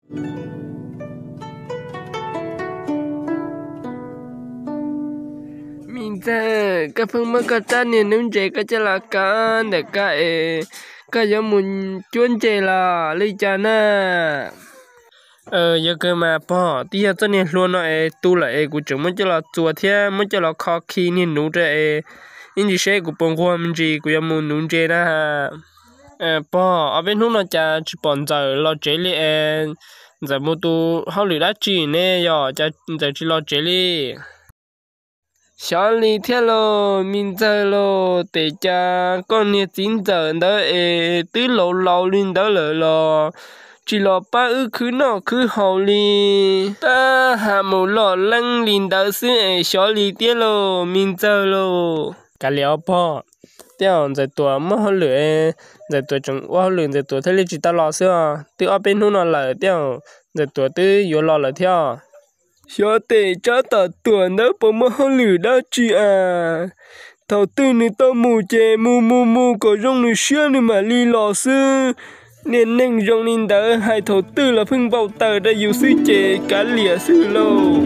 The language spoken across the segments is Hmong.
Me ntxawg, koj pheej muab koj rab niag hnub ntses koj coj los kaw ntawm koj es koj yuav mus cuab ntses los li cas na? Yog kawg mas pog, twb yog txoj niag hlua no es tu lawm es kuv tseem muab coj los txuas thiab muab coj los kho khi niag nuv rau es ib ntsis seb kuv puas nquag me ntsis kuv yuav mus nuv ntses na. Pog, ob peb hnub no cas tsis pom ntxawm los tsev li es ntxawm mus tus hauj lwm dab tsi ne yog cas ntxawm tsis los tsev li? Xyov li thiab lauj me ntxawg lauj, tes cas koj niag txiv ntxawm ntawd es twb laus laus li ntawd lawm los tsis los pab wb khwv noj khwv haus li, tab has mus loj leeb li ntawd xwb es xyov li thiab lauj me ntxawg lauj. Kav liam os pog, tej zaum Ntxawm Tuam muaj hauj lwm, Ntxawm Tuam tseem ua hauj lwm Ntxawm Tuam thiaj li tsis tau los xwb os, twb ob peb hnub no lawm tej zaum Ntxawm Tuam twb yuav los lawm thiab. Xyov tes Tsab Tam Tuam ntawd puas muaj hauj lwm dab tsi as, thaum twg nws tau mus ces mus mus mus kom zoo nws siab nws mam li los xwb. Niag neeg zoo li ntawd hais thaum twg los pheej npau taws rau yus xwb ces kav liam xwb lauj.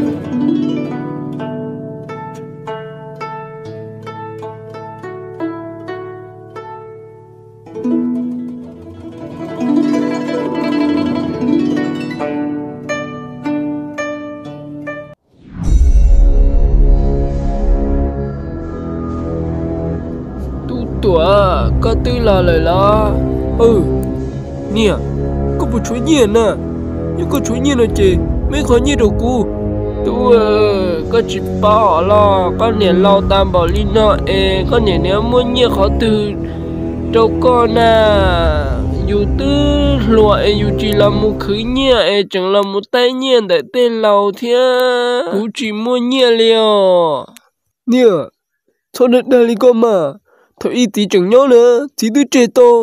Tub Tuam, koj twb los lawm los? Niam, koj puas tshuav nyiaj na? Yog koj tshuav nyiaj no ces muab ib qho nyiaj rau kuv. Tub, koj tsis paub los koj niam laus tas npaum li no es koj niam nws muaj nyiaj qhov twg rau koj na? Yus twb hluas es yus tsis los mus khwv nyiaj es tseem los mus taij nyiaj ntawm tej laus thiab. Kuv tsis muaj nyiaj li os. Niam, txhob dag dag li koj mas. Thaum ub txiv tseem nyob na, txiv twb tseg tau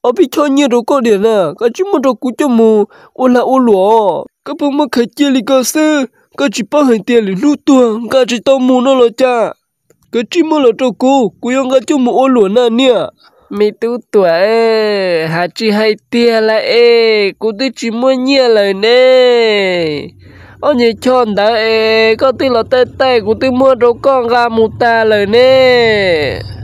ob peb choj nyiaj rau koj diam na, koj tsis muab rau kuv coj mus ua lag ua luam. Koj pheej muab khaws cia li ko xwb, koj tsis paub hais tias lwm hnub tuag nqa tsis tau mus no los cas? Koj tsis muab los rau kuv, kuv yuav nqa coj mus ua luam na niam. Me Tub Tuam, hais tsis hais tiag lawm es kuv twb tsis muaj nyiaj lawm ne. Ob nyuag choj ntawd es koj twb los taij taij kuv twb muab rau koj nqa mus tag lawm ne.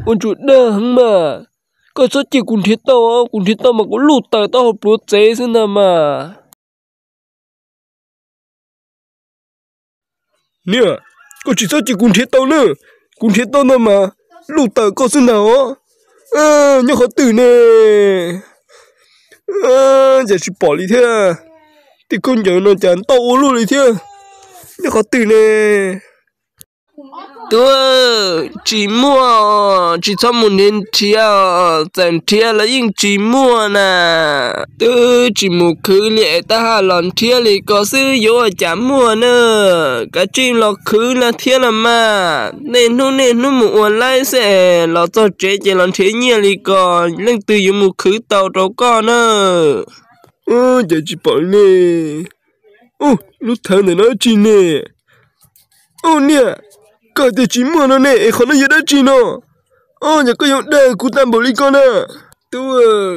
Ua ntsuas dag heev mas, koj txhob cia kuv nrhiav tau, kuv nrhiav tau mas kuv luj tawm taub hau pluav txev xwb ntag mas. Niam, koj tsis txhob cia kuv nrhiav tau na, kuv nrhiav tau no mas luj tawm koj xwb ntag os. Nyob qhov twg ne? Cas tsis pom li thiab, tej khaub ncaws no cas ntau ua luaj li thiab, nyob qhov twg ne? Tub, tsis muaj, tsis txhob mus nrhiav nrhiav, txawm nrhiav los yeej tsis muaj na. Twb tsis mus khwv li es tab has los nrhiav li ko xwb yuav ua cas muaj na. Kav tsij los khwv no thiab los mas, niaj hnub niaj hnub mus ua laib xwb es los txog tsev ces los nrhiav nyiaj li ko, leej twg yuav mus khwv tau rau koj na. Cas tsis pom ne? Ub, lub thawv ntawm no dab tsi ne? Ub niam, koj tias tsis muaj no ne es qhov no yog dab tsi no? Ub, yog koj yuav dag kuv tag npaum li ko na. Tub,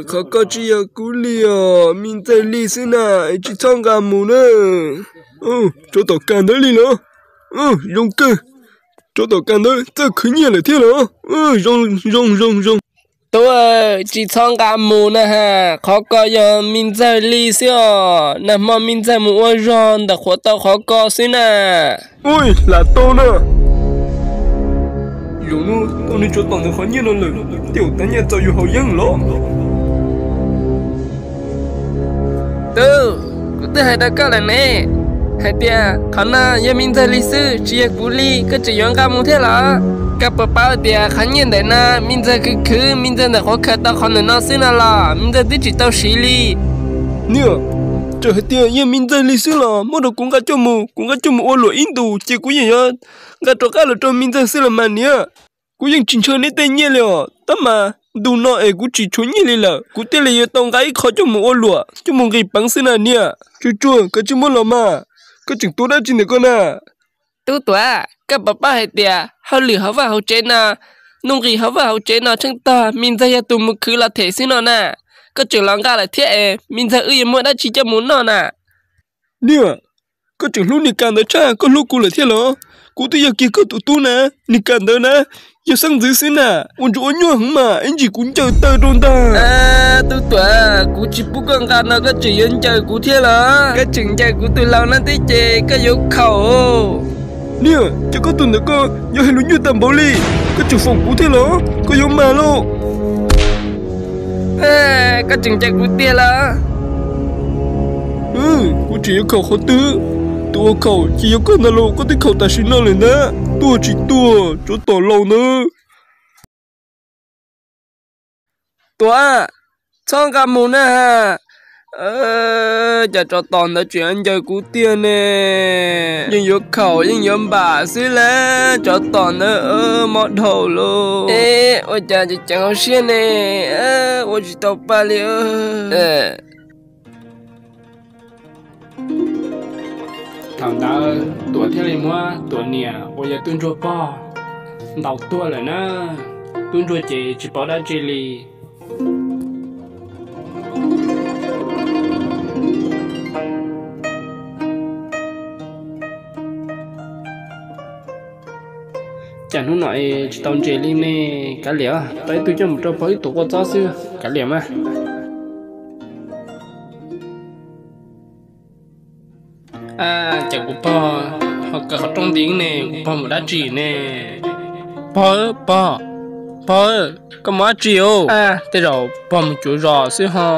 qhov ko tsis yog kuv li os, me ntxawg li xwb na, es tsis txhob nqa mus na. Ub, tsov tom kag ntawd li los? Ub, zoo kawg, tsov tom kag ntawd txawj khwv nyiaj lawm thiab los? Zoo zoo zoo zoo. Tub, tsis txhob nqa mus na ha, qhov ko yog me ntxawg li xwb os, nag hmo me ntxawg mus ua zog ntawm qhuav tau qhov ko xwb na. Ub, lam tau na. Zaum no tau nws tsov tom ntawm qhov nyiaj no lawm, tej zaum tag nyiaj txaus yus haus yeeb los. Tub, kuv twb hais rau koj lawm ne, hais tias qhov no yog me ntxawg li xwb, tsis yog kuv li, koj tseem yuav nqa mus thiab los? Koj puas paub tias qhov nyiaj ntawm no me ntxawg khwv khwv, me ntxawg ntawm qhuav khaws tau qhov ntawm no xwb no los me ntxawg twb tsis tau siv li. Niam, txawm hais tias yog me ntxawg li xwb los muab rau kuv nqa coj mus, kuv nqa coj mus ua luam ib ntus ces kuv yeej yuav nqa rov qab los rau me ntxawg xwb los mas niam. Kuv yeej tsis ntshaw neb tej nyiaj li os, tab mas ntu no es kuv tsis tshuav nyiaj li lawm, kuv thiaj li yuav tau nqa ib qho coj mus ua luam, coj mus nqis peev xwb na niam. Tsuag tsuag, koj tsis muab los mas, koj tseem tuav dab tsi ntawm koj na? Tub Tuam, koj puas paub hais tias hauj lwm hauv vaj hauv tsev no, nuj nqis hauv vaj hauv tsev no tsheej tog me ntxawg yog tus mus khwv los them xwb no na. Koj tseem los nqa lawm thiab es me ntxawg wb yuav muaj dab tsi coj mus noj na? Niam, koj tseem hlub niag Kas ntawd tshaj koj hlub kuv lawm thiab los? Kuv twb yog kiag koj tus tub na, niag Kas ntawd na, yog xeeb ntxwv xwb na, ua ntsuag ua nyuaj heev mas ib ntsis kuv ncaws taw rau ntag. Tub Tuam, kuv tsis pub koj nqa no koj tseem yuav ncaws kuv thiab los? Koj tseem ncaws kuv tus laus no thiab ces koj yuav khaum. Niam, ces koj tus ntawm koj yuav hais lus nyuaj tag npaum li, koj tseem foom kuv thiab los? Koj yuav mag lauj. Koj tseem ncaws kuv tiag los? Kuv tseem yuav khaum qhov twg? Tus uas khaum ces yog koj ntag lauj, koj twb khaum tam sim no lawm ntag. Tuag tsis tuag, tsov tom laus ntawd. Tuam, txhob nqa mus na. Cas tsov tom ntawd tseem ncaws kuv tiag ne? Yeej yuav khaum yeej yuav npam xwb lauj, tsov tom ntawd mob dhau lauj. Ua cas ceev hauv siab ne, ua tsis tau pa li. Thaum ntawd Tuam thiaj li muab Tuam niam uas yog tub ntsuag pog ntaus tuag lawm na. Tub ntsuag ces tsis paub dab tsi li. Cas hnub no es tsis tau ntses li ne? Kav liam, tau ib tug coj mus rau pog wb tus quaj txob xwb, kav liam mas. Cas kuv pog ho kaw qhov rooj nti ne, kuv pog mus dab tsi ne? Pog, pog, pog, koj mus dab tsi os? Tej zaum pog mus cuav zos xwb ho.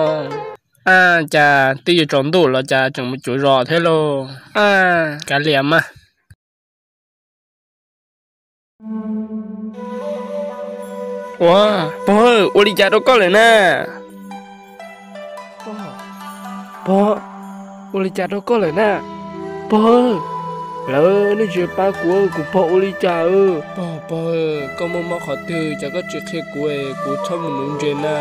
Cas twb yuav tsaus ntuj los cas tseem mus cuav zos thiab lauj? Kav liam mas. Ua, pog, ua li cas rau koj lawm na? Pog, ua li cas rau koj lawm na? Pog, lawv nej tsis pab kuv, kuv pog ua li cas? Pog, pog, koj muaj mob qhov twg cas koj tsis qhia kuv, kuv txhob mus nuv ntses na.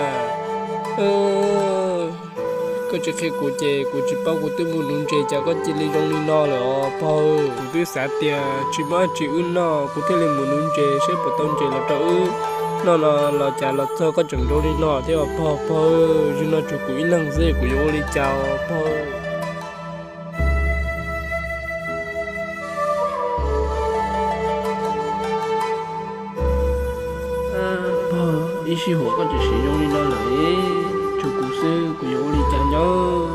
Koj tsis qhia kuv ces kuv tsis paub, kuv twb mus nuv ntses cas koj cia li zoo li no lawm os pog. Kuv twb xav tias tsis muaj dab tsi wb noj kuv thiaj li mus nuv ntses seb puas tau ntses los rau wb noj no, los cas los txog koj tseem zoo li no thiab os pog. Pog, zaum no tshuav kuv ib leeg xwb kuv yuav ua li cas os pog? Pog, ib sij huam koj tseem siv zoo li no lawm, tshuav kuv xwb kuv yuav ua li cas nyob?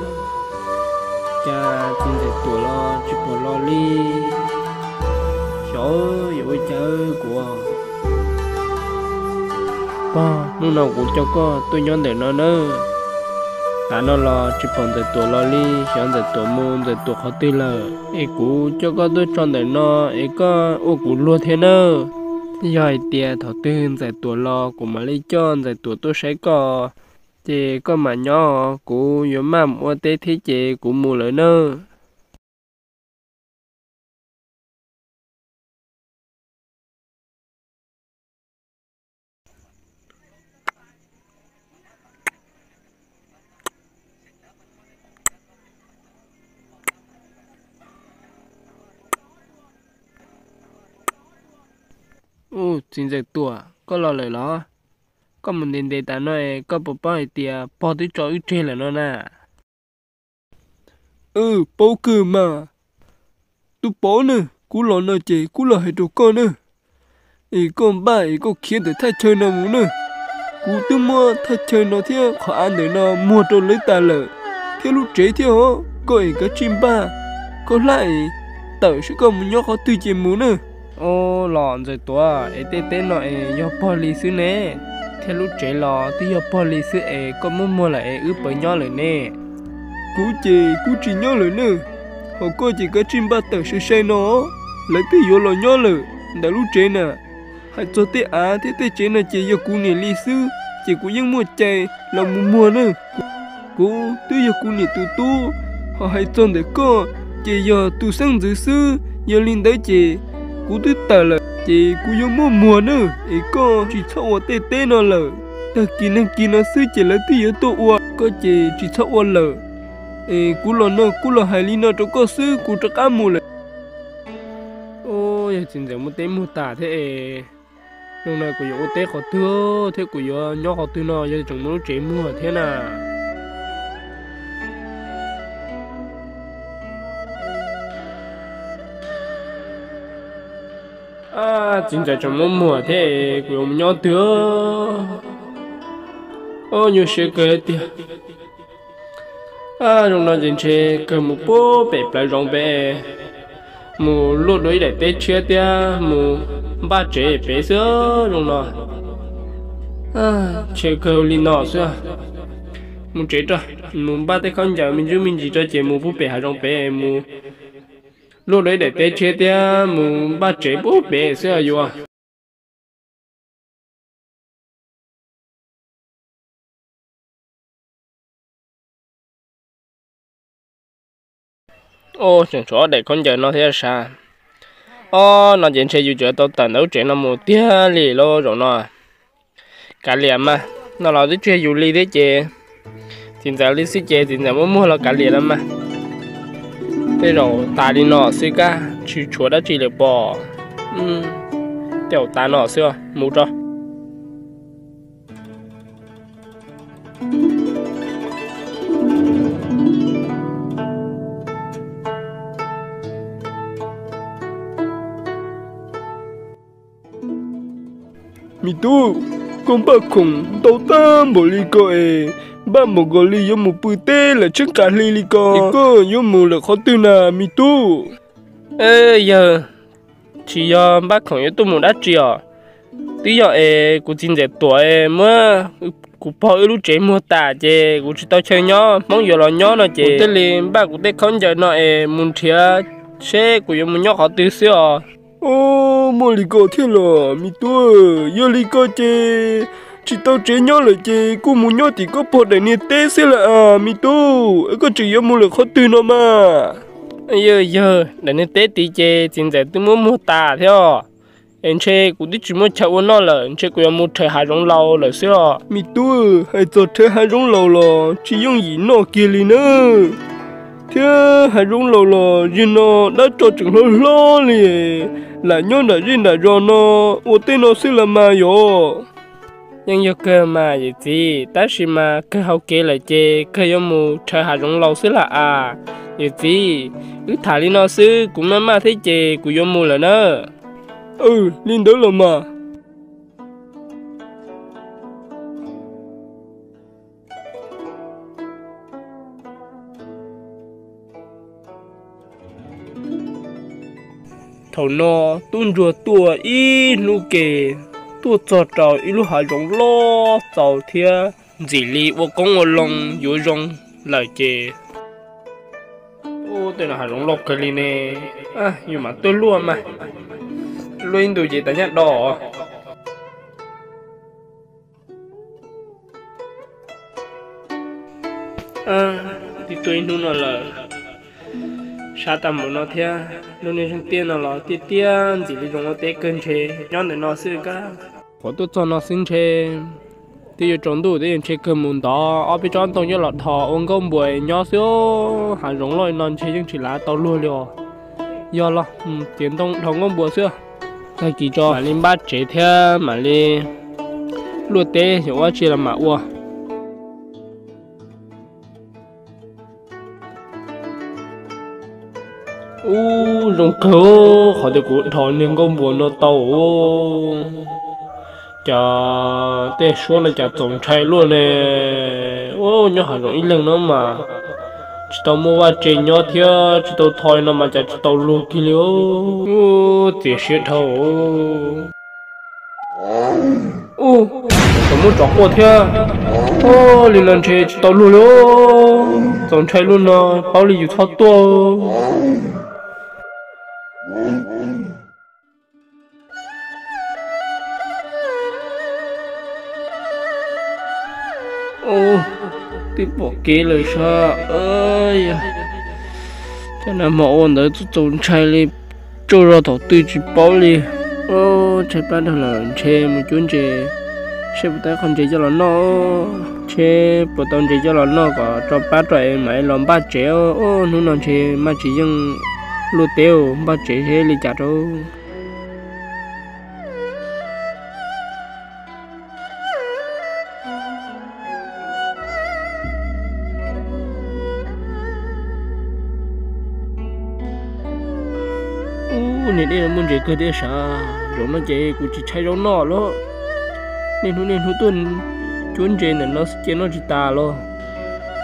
Cas txiv ntxawm Tuam los tsis pom los li? Xyov yuav ua li cas kuv. Pog, hnub no kuv coj koj tuaj nyob ntawm no nawb. Tav no los tsis pom ntxawm Tuam los li, xyov ntxawm Tuam mus ntxawm Tuam qhov twg lawm, es kuv coj koj tuaj tso ntawm no es koj ua kuv luag thiab nawb. Yog hais tias thaum twg ntxawm Tuam los kuv mam li coj ntxawm Tuam tuaj saib koj, ces koj mam nyob, kuv yuav maj mus ua teb thiab ces kuv mus lawm nawb. Ub, txiv ntxawm Tuam, koj los lawm los? Koj mus ntev ntev tas no es koj puas paub hais tias pog twb tso wb tseg lawm no na? Paub kawg mas. Tus pov na, kuv los no ces kuv los hais rau koj na, es koj npaj es koj khiav ntawm thaj chaw no mus na. Kuv twb muab thaj chaw no thiab qhov av ntawm no muag rau lawv tas lawm, thiab lub tsev thiab os. Koj es kav tsij npaj, koj hlab es tawm seb koj mus nyob qhov twg ces mus na. Ub, los Ntxawm Tuam, es tej teb no es yog pog li xwb ne, thiab lub tsev los twb yog pog li xwb es koj muab muag lawm es wb puas nyob lawm ne? Kuv ces kuv tsis nyob lawm ne, ho koj ces kav tsij npaj tawm sai sai no, lawv twb yuav los nyob lawm ntawm lub tsev na. Hais txog tej av thiab tej tsev no ces yog kuv niam li xwb, ces kuv yeej muaj cai los mus muag na. Kuv twb yog kuv niam tus tub, ho hais txog ntawm koj ces yog tus xeeb ntxwv xwb. Yog li ntawd ces kuv twb tawm lawm ces kuv yuav muab muag na, es koj tsis txhob ua tej teb no lawm. Tag kis neeg kis no xwb ces lawv twb yuav tuaj ua, koj ces tsis txhob ua lawm. Es kuv los no kuv los hais li no rau koj xwb, kuv rov qab mus lawm. Ub, yog txiv ntxawm muaj teb muag tas thiab es, hnub no kuv yuav ua teb qhov twg thiab kuv yuav nyob qhov twg no yog tseem muaj lub tsev muag thiab na? Txiv ntxawm tseem muab muag thiab, kuv yuav mus nyob twg? Ob, nyuaj siab kawg tiag. Zoo no ces ntshe kawg mus puag pem plawv zoov pem, mus luaj dua ib daim teb tshiab thiab mus npaj tsev pem xwb zoo no. Ntshe kawg li no xwb. Mus tsev tso, mus npaj tej khaub ncaws me ntsuj me ntsis tso ces mus puag pem hav zoov pem mus luaj dua ib daim teb tshiab thiab mus npaj tsev puag pem xwb yuav. Tseem tshuav ob daim khaub ncaws no thiab sav. Ob, no ces ntshe yus tseem tau tawm ntawm lub tsev no mus tiag li lauj zaum no. Kav liam mas, no los twb tsis yog yus li thiab ces txiv ntxawm li xwb ces txiv ntxawm muab muag los kav liam los mas. Tej zaum tas li no xwb kab tsis tshuav dab tsi lawm pom. Tej zaum tas no xwb, mus tso. Me tub, koj npaj khoom ntau tag npaum li ko es, npaj npaum nkaus li yuav mus pw teb lawm tsheeb qas hli li ko es koj yuav mus lawm qhov twg na me tub? Yawg, tsis yog npaj khoom yuav tuaj mus dab tsi os. Twb yog es kuv txiv ntxawm Tuam muab kuv pog wb lub tsev muag tas ces kuv tsis tau chaw nyob, Hmoob yuav los nyob no ces kuv thiaj li npaj kuv tej khaub ncaws no es mus nrhiav seb kuv yuav mus nyob qhov twg xwb os. Muaj li ko thiab los me tub? Yog li ko ces tsis tau tsev nyob lawm ces kuj mus nyob tim koj pog daim niag teb xwb lawm as me tub. Koj tseem yuav mus lawm qhov twg no mas? Yawg, daim niag teb tid ces txiv ntxawm twb muab muag tas thiab, es ntshe kuv twb tsis muaj chaw ua noj lawm, ntshe kuv yuav mus rhawv hav zoov laus lawm xwb os. Me tub, hais txog rhawv hav zoov laus los tsis yooj yim noj kiag li na, thiab hav zoov laus los zaum no dab tsov tseem hlob hlob li, lam nyob nram zej nram zos no ua tej no xwb los mas yom. Yeej yog kawg mas yawm txiv, tab sis mas kawg haus kev lawm ces kawg yuav mus rhawv hav zoov laus xwb lam as. Yawm txiv, wb tham li no xwb, kuv maj maj thiab ces kuv yuav mus lawm na. Li ntawd los mas. Thaum no tub ntsuag tuaj ib hnub ke, tuaj txog rau ib lub hav zoov loj txaus thiab ntxim li ua qoob ua loo yuav zoo lawm ces. Ub, tej no hav zoov loj kawg li ne, yus mam tuaj luaj mas, luaj ib ntus ces tas nyaj do. Twb tuaj ib hnub no lawm, sab tag npaum no thiab, lub niag zeeg tiaj no los tiaj tiaj ntxim li zoo ua teb kawg ntshe nyob ntawm no xwb kab. Qhov tuaj txog no xwb ntshe twb yuav tsaus ntuj, twb yuav ntshe kawg mus ntov ob peb tsob ntoo coj los dhos ua nkauj npua nyob xwb. Hav zoov loj no ntshe yeej tsis lav tau luag li os. Yog los mus txiav ntoo dhos nkauj npua xwb. Tag kis tso mam li npaj tsev thiab mam li luaj teb xyov ua tsi los mam ua. Ub, zoo kawg qhov tias kuv dhos niag nkauj npua no tau. Cas tej suab no cas txaus ntshai luaj ne. Ub, nyob hav zoov ib leeg no mas tsis tau muaj vaj tse nyob thiab tsis tau thoi no mas cas tsis tau luag kiag li. Ub, txias siab dhau. Ub, tseem muaj tsov quaj thiab. Ub, li no ntshe tsis tau luag li. Txaus ntshai luaj no, paub li yus txhob tuaj. Ub, twb pom kev lawm sas. Cov nag hmo ua ntawd txaus ntshai li, tsaug zog thaum twg tsis paub li. Ub, tshaib plab dhau lawm, ntshe mus cuab ntses seb puas tau qho ntses coj los noj. Ntshe puas tau ntses coj los noj kom tso plab rau es mam los npaj tsev. Ub, hnub no ntshe maj tsis yeej luaj teb, npaj tsev seb li cas rau. Ub, niag dej no muaj ntses kawg thiab sas. Zaum no ces kuv tsis tshaib zaub noj lawm. Niaj hnub niaj hnub tuaj cuab ntses ntawm no xwb ces noj tsis tas los.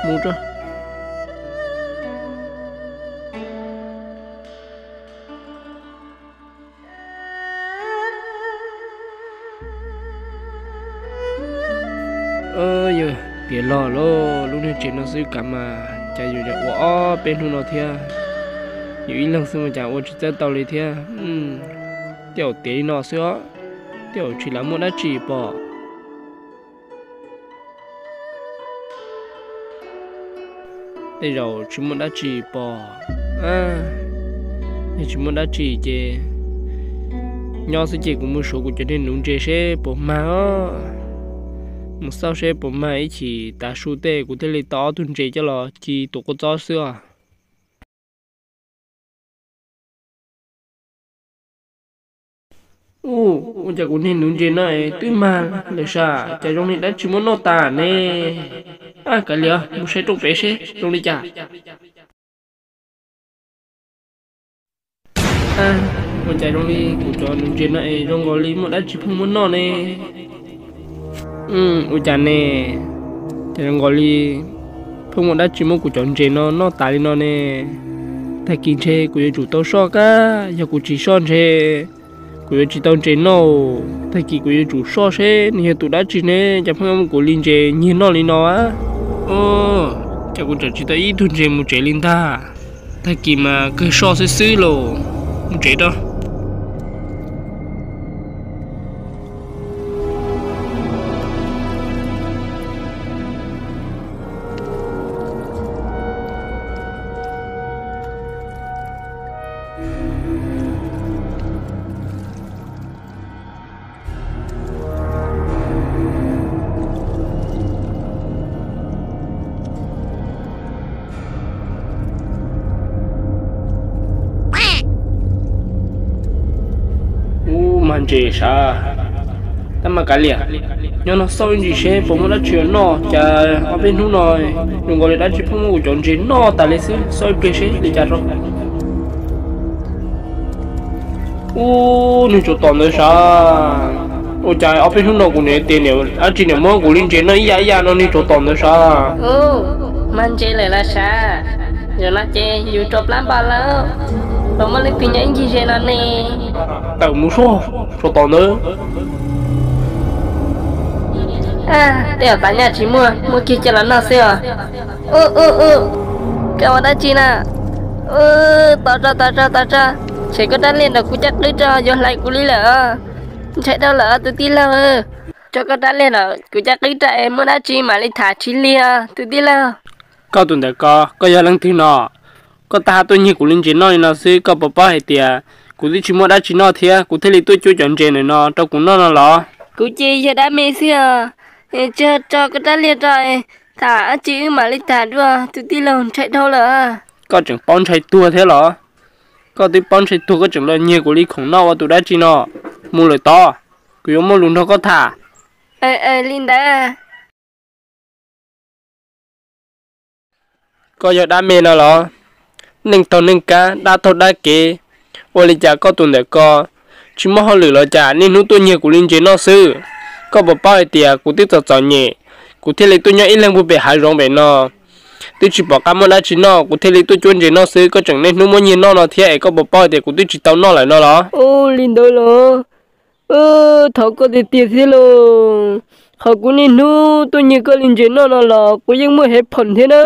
Mus tso. Yog tiav los lawm, lub niag tsev no xwb kav mas cas yuav ua ob peb hnub no thiab. Yus ib leeg xwb mas cas ua tsis txawj tau li thiab. Tej zaum tiav li no xwb os, tej zaum tsis lam muaj dab tsi pom. Tej zaum tsis muaj dab tsi pom. Yog tsis muaj dab tsi ces nyob xwb ces kuv mus suav kuv cov niag nuv ntses seb puas mag os. Mus xauj seb puas mag ib chim tav su tej kuv thiaj li tau ob tug ntses coj los ci tus quav txob xwb os. Ua cas kuv niag nuv ntses no es twb mag lawm sas, cas zoo li dab tsi muab noj tas ne? Kav liam, mus saib rooj pem seb zoo li cas. Ua cas zoo li kuv cov nuv ntses no es zoo nkaus li muaj dab tsi pheej muab noj ne? Ua cas ne? Cas zoo nkaus li pheej muaj dab tsi muab kuv cov ntses no noj tas li no ne? Tag kis ntshe kuv yuav tsum tau soj kab, yog kuv tsis soj ntshe kuv yuav tsis tau ntses noj. Tag kis kuv yuav tsum soj seb nws yog tus dab tsi ne, cas pheej muab kuv li ntses nyiag noj li no a. Cas kuv tseem tsis tau ib tug ntses mus tsev li ntag. Tag kis mas kawg soj xwb xwb lauj, mus tsev rau. Ub, mag ntses sav. Tab mas kav liam, nyob no xauj ib ntsis seb puas muaj dab tsi noj, cas ob peb hnub no zoo nkaus li dab tsi pheej muab kuv cov ntses noj tas li xwb, xauj ib pliag seb li cas rau. Ub, niag tsov tom ntawd sav. Ua cas ob peb hnub no kuv niam tias niam dab tsi niam muab kuv li ntses noj ib yam ib yam no niag tsov tom ntawd sav. Ub, mag ntses lawm los sav. Zaum no ces yus rau plab npog lawm, los muaj leej twg nyob ib ncig ze no ne. Tawm mus soj, tsov tom ntawd. Tej zaum tas nyaj tsis muaj, muab kiag coj los noj xwb os. Ub ub ub, koj ua dab tsi na? Ub, tos tso tos tso tos tso, tshem koj rab liag ntawm kuv caj qwb tso, yuav hlais kuv li lawm. Ntshai dhau lawm tus tij laug. Tso koj rab liag ntawm kuv caj qwb tso es muaj dab tsi mam li tham tsis lig os tus tij laug. Koj tus ntawm ko, koj yog leej twg no? Koj tab tuaj nyiag kuv li ntses noj li no xwb, koj puas paub hais tias kuv twb tsis muaj dab tsi noj thiab kuv thiaj li tuaj cuab cov ntses ntawm no rau kuv noj no los? Kuv ces yog dab me xwb os, tsis tso koj rab liag tso, tham dab tsi wb mam li tham dua, tus tij laug ntshai dhau lawm. Koj tseem paub ntshai tuag thiab los? Koj twb paub ntshai tuag koj tseem los nyiag kuv li khoom noj ua tus dab tsi no? Mus lawm tod, kuv yuav muaj lus nrog koj tham. Li ntawd. Koj yog dab me no los? Neej taug neej kab, dab taug dab kev, ua li cas koj tus ntawm ko tsis muaj hauj lwm los cas niaj hnub tuaj nyiag kuv li ntses noj xwb? Koj puas paub hais tias kuv twb txom txom nyem, kuv thiaj li tuaj nyob ib leeg puag pem hav zoov pem no, twb tsis pom qab muaj dab tsi noj, kuv thiaj li tuaj cuab ntses noj xwb, koj tseem niaj hnub muab nyiag noj no thiab es koj puas paub hais tias kuv twb tsis tau noj lawm no los? Ua li ntawd los? Thov koj tiag tiag thiab lauj, qhov kuv niaj hnub tuaj nyiag koj li ntses noj no los kuv yeej muaj hev phoom thiab na.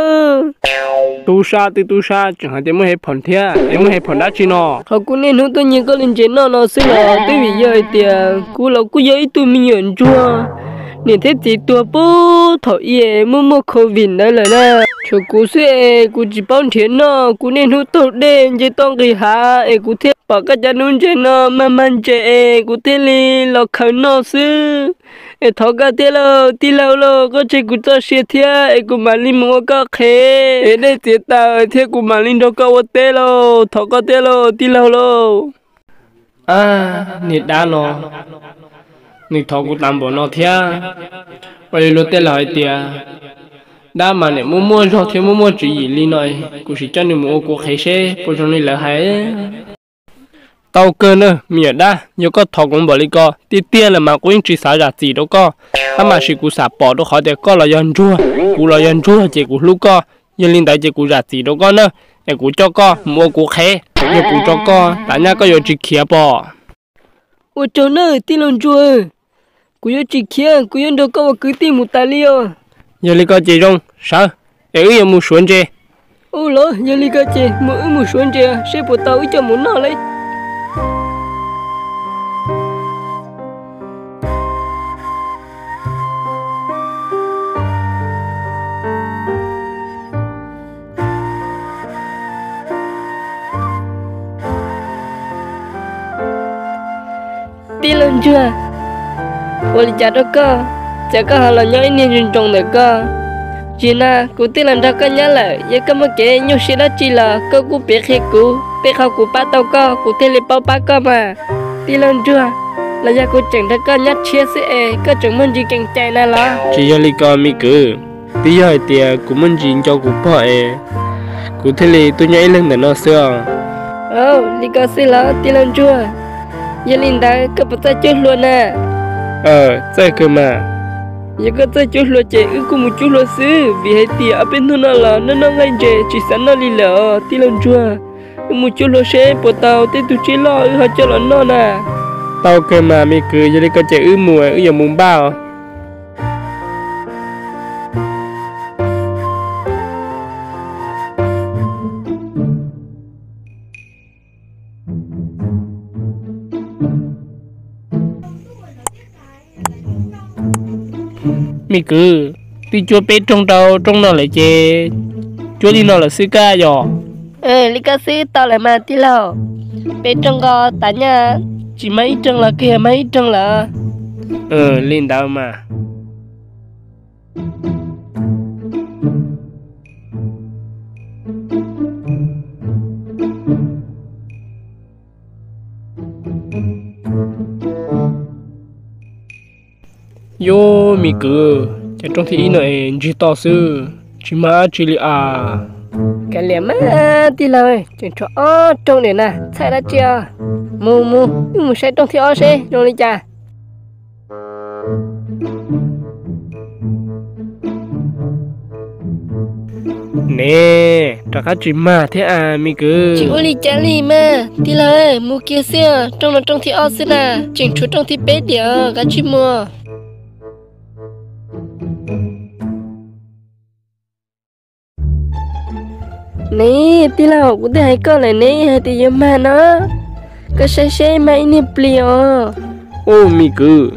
Tub sab twb tub sab tseem hais tias muaj hev phoom thiab, es muaj hev phoom dab tsi no? Qhov kuv niaj hnub tuaj nyiag koj li ntses noj no xwb los twb vim yog hais tias kuv los kuj yog ib tug me nyuam ntsuag, niam thiab txiv tuag puag thaum ub es muaj muaj covid ntawd lawm na. Tshuav kuv xwb es kuv tsis paub nrhiav noj, kuv niaj hnub taug dej nce toj nqis hav es kuv thiaj pom koj cov nuv ntses no mag mag ntses es kuv thiaj li los khaws noj xwb. Es thov koj thiab lauj tij laug lauj, koj tseg kuv txoj sia thiab es kuv mam li mus ua koj qhev, es dej txiav taws thiab kuv mam li nrog koj ua teb lauj, thov koj thiab lauj tij laug lauj. Niag dab no, nws thov kuv tas npaum no thiab. Ua li luag tej laus hais tias, dab mas niam muaj muaj zog thiab muaj muaj tswv yim li no, kuv sim coj nws mus ua kuv qhev seb puas zoo li lawv hais. Tau kawg na me nyuam dab, yog koj thov kuv npaum li ko tiag tiag lawm mas kuv yeej tsis xav zam txim rau koj. Tab mas sis kuv xam pom rau qhov tias koj los yog ntsuag, kuv los yog ntsuag ces kuv hlub koj. Yog li ntawd ces kuv zam txim rau koj na, es kuv coj koj mus ua kuv qhev. Yog kuv tso koj tas nyaj koj yuav tsis khiav pom? Ua tsaug nawb tij laug ntsuag, kuv yuav tsis khiav, kuv yuav nrog koj ua kwv tij mus tas li os. Yog li ko ces zoo, sawv, es wb yuav mus suav ntses. Ua los yog li ko ces mus, wb mus suav ntses seb puas tau wb coj mus noj li. Tij laug ntsuag, ua li cas rau koj, cas koj ho los nyob ib niag ntsoov ntsoov ntawm koj? Tsis na, kuv twb los nrog koj nyob lawm, yog koj muaj kev nyuaj siab dab tsi los koj kuj piav qhia kuv, tej qhov kuv pab tau koj kuv thiaj li paub pab koj mas. Tij laug ntsuag, los yog kuv tseem nrog koj nyob tshiab xwb es koj tseem muaj ntsis keev cai na los? Tsis yog li ko me kwv, twb yog hais tias kuv muaj ntsis nco kuv pog es kuv thiaj li tuaj nyob ib leeg ntawm no xwb os. Li ko xwb los tij laug ntsuag, yog li ntawd koj puas txawj cuab hlua na? Txawj kawg mas. Yog koj txawj cuab hlua ces wb kuj mus cuab hlua xwb, vim hais tias ob peb hnub no los noj noj nqaij ntses tsis xav noj li lawm os tij laug ntsuag. Wb mus cuab hlua seb puas tau tej tug tsiaj loj wb ho coj los noj na. Tau kawg mas me kwv, yog li ko ces wb mus, wb yuav mus npaj os. Me kwv, twb cuab peb rooj rau rooj no lawm ces cuab li no lawm xwb kab yog? Li ko xwb tau lawm mas tij laug. Peb rooj nkaus tas nyaj, tsis mag ib rooj los kawg yog mag ib rooj lawm. Li ntawd mas. Yuav me kwv, cas rooj thib ib no es ntsig to xwb, tsis mag dab tsi li as. Kav liam mas tij laug, tseem tshuav ob rooj diam na, txhawj dab tsi os. Mus mus, wb mus saib rooj thib ob seb zoo li cas. Ne, rov qab tsis mag thiab as me kwv. Tsis ua li cas li mas tij laug, mus kiag xwb, rooj no rooj thib ob xwb na, tseem tshuav rooj thib peb diam, kav tsij mus. Ne tij laug, kuv twb hais koj lawm ne hais tias yuav mag no, koj saib seb mag ib niag plis os. Ub me kwv,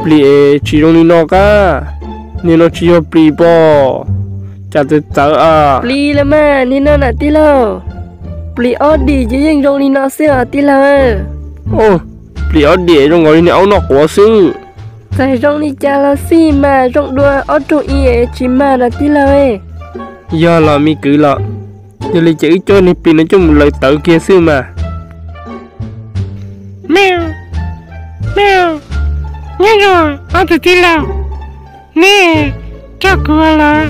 plis es tsis zoo li no kab, niag no tsis yog plis pob, cas txawv txawv a. Plis los mas niag no na tij laug, plis ob dim ces yeej zoo li no xwb os tij laug. Plis ob dim zoo nkaus li niag aub noj quav xwb. Txawm zoo li cas los xij mas zoo dua ob rooj ib es tsis mag na tij laug. Yog los me kwv los, yog li ces wb coj niag plis no coj mus lawv tawv kiag xwb mas. Meow, meow, nyob zoo ob tug tij laug, neb coj kuv los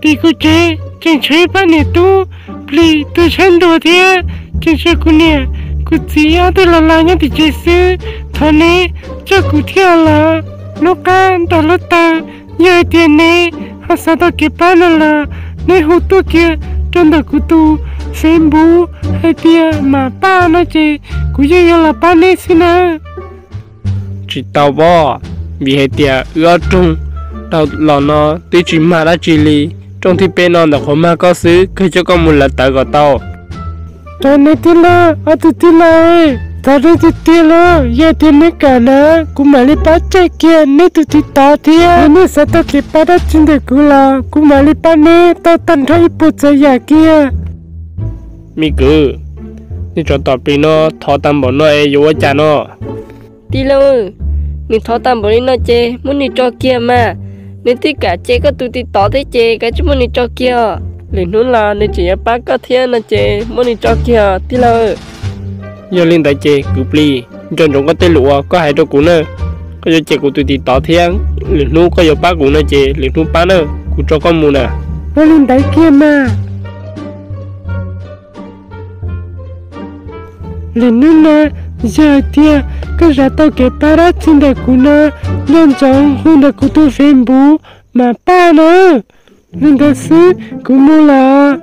tim kuv tsev, tseem tshuav ib pab niam tub plis tuag tshaib ntuag thiab, tseem tshuav kuv niam kuv txiv ob tug los los nyob tim tsev xwb. Thov neb coj kuv thiaj los, lub qab nrog lub taw. Yog hais tias neb ho xav tau kev pab no los neb hu tuaj kiag rau ntawm kuv tus Facebook hais tias Mam Paj no ces kuv yeej yuav los pab neb xwb nawb. Tsis tau pob, vim hais tias wb ob rooj dhau los no twb tsis mag dab tsi li, rooj thib peb no ntawm qhuav mag koj xwb, kawg coj koj mus lawv tawv kom tau. Cov neb tij laug, ob tug tij laug, txog tiag tiag los yog tias neb kam na, kuv mam li pab caij kiag neb tus tiv tov thiab. Yog neb xav tau kev pab dab tsi ntawm kuv los kuv mam li pab neb tau tag nrho ib puas txhua yam kiag. Me kwv, nej tsov tom plis no thov tag npaum no es yuav ua cas no? Tij laug, nws thov tag npaum li no ces muab nws tso kiag mas. Nws twb kam cia koj tus tiv tov thiab ces kav tsij muab nws tso kiag. Lwm hnub los nws tseem yuav pab koj thiab no ces muab nws tso kiag tij laug. Yog li ntawd ces kwv plis, nco ntsoov koj tej lus uas koj hais rau kuv na. Koj yuav cia kuv tus tiv tov thiab, lwm hnub koj yuav pab kuv no ces lwm hnub pab na, kuv tso koj mus na. Ua li ntawd kiag mas. Lwm hnub no, yog hais tias koj xav tau kev pab dab tsi ntawm kuv no, nco ntsoov hu ntawm kuv tus Facebook mas pab na. Li ntawd xwb, kuv mus lawm.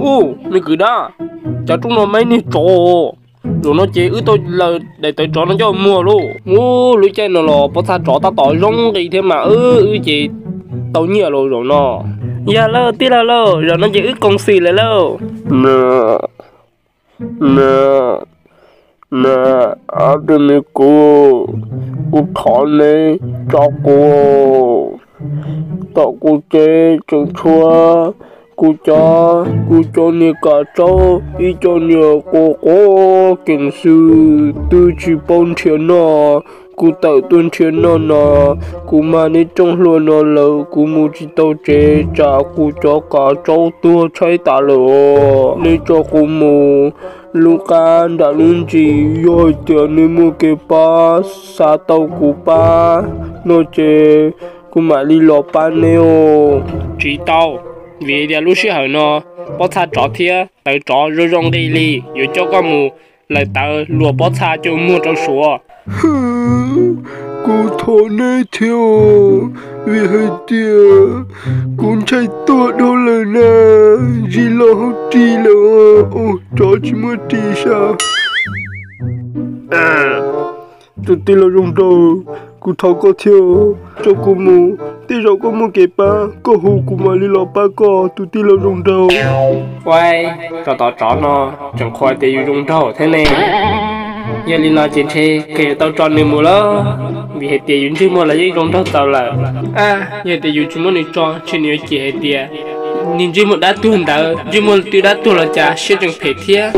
Ub, me kwv dab, cas rooj no meej niag tsov. Zaum no ces wb tau laws daim tawv tsov no coj muag lauj. Ub, lub caij no los pob txha tsov tab tom zoo nqi thiab mas wb, wb ces tau nyiaj los zaum no. Yog lauj tij laug lauj, zaum no ces wb koom xim lawm lauj. Me, me, ob tug me kwv, kuv thov neb tso kuv tom kuv tsev tseem tshuav kuv cov, kuv cov niag kav tsaub ib co niag quav quav kees xwb, twb tsis paub nrhiav noj. Kuv tawm tuaj nrhiav noj no, kuv mag neb rooj hlua no lawm, kuv mus tsis tau tsev, tsam kuv cov kav tsaub tuag tshaib tas lawm os. Neb tso kuv mus lub qab nram lub ntsis, yog hais tias neb muaj kev pab, xav tau kuv pab no ces kuv mam li los pab neb os. Tsis tau, vim tias lub sij hawm no pob txha tsov thiab tawv tsov zoo zoo nqi li, yuav coj koj mus lawm tawv luas pob txha coj muag rau suav. Kuv thov neb thiab, vim hais tias kuv ntshai tuag dhau lawm na, zis los hauv ris lawm, tsov tsis muaj ris sas. Tus tij laug zoo nraug, kuv thov koj thiab, tso kuv mus, tej zaum koj muaj kev pab, koj hu kuv mam li los pab koj, tus tij laug zoo nraug. Ua, tsov tom tsov no tseem qhuas tias yus zoo nraug thiab ne. Yog li no ces ntshe kawg yuav tau tso nws mus lawm, vim hais tias yus ntsej muag los yeej zoo nraug txaus lawm. Yog tias yus tsis muab nws tso, ntshe nws yuav cem hais tias niag ntsej muag dab tuag ntawd, ntsej muag twb dab tuag los cas siab tseem phem thiab.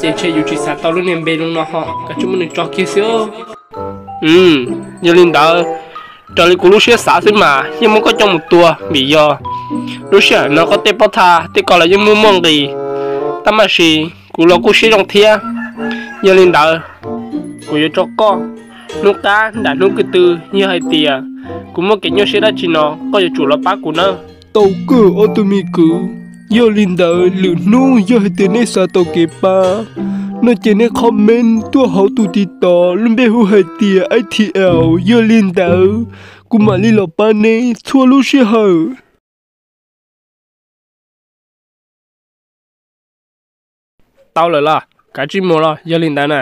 Ces ntshe yus tsis xav tau lub niag npe zoo no ho, kav tsij muab nws tso kiag xwb. Yog li ntawd, raws li kuv lub siab xav xwb mas yeej muab koj coj mus tua, vim yog lub sij hawm no koj tej pob txha tej ko los yeej muaj muaj nqis, tab mas sis kuv los kuj siab zoo thiab. Yog li ntawd, kuv yuav tso koj hnub qab nram hnub ko tw, yog hais tias kuv muaj kev nyuaj siab dab tsi no koj yuav tsum los pab kuv nawb. Tau kawg ob tug me kwv, yog li ntawd lwm hnub yog hais tias nej xav tau kev pab no ces nej comment tuaj hauv tus TikTok lub npe hu hais tias A T L, yog li ntawd kuv mam li los pab neb txhua lub sij hawm. Tau lawm los kav tsij mus los, yog li ntawd na.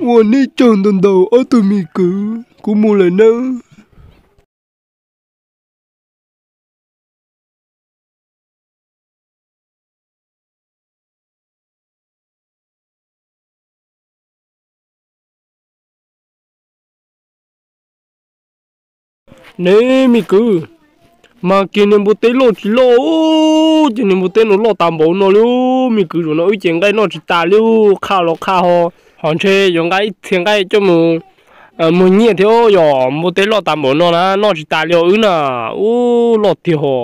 Ua nej tsaug ntau ntau ob tug me kwv, kuv mus lawm nawb. Ne me kwv, mas kiag niag npua teb loj tsis loj, ces niag npua teb no loj tas npaum no li me kwv, zaum no wb ces nqaij noj tsis tas li, qhaj los qhaj ho, ho ntshe yuav nqa ib txhia nqaij coj mus muag nyiaj thiab, yog npua teb loj tas npaum no na noj tsis tas li os wb na, ub loj tiag ho.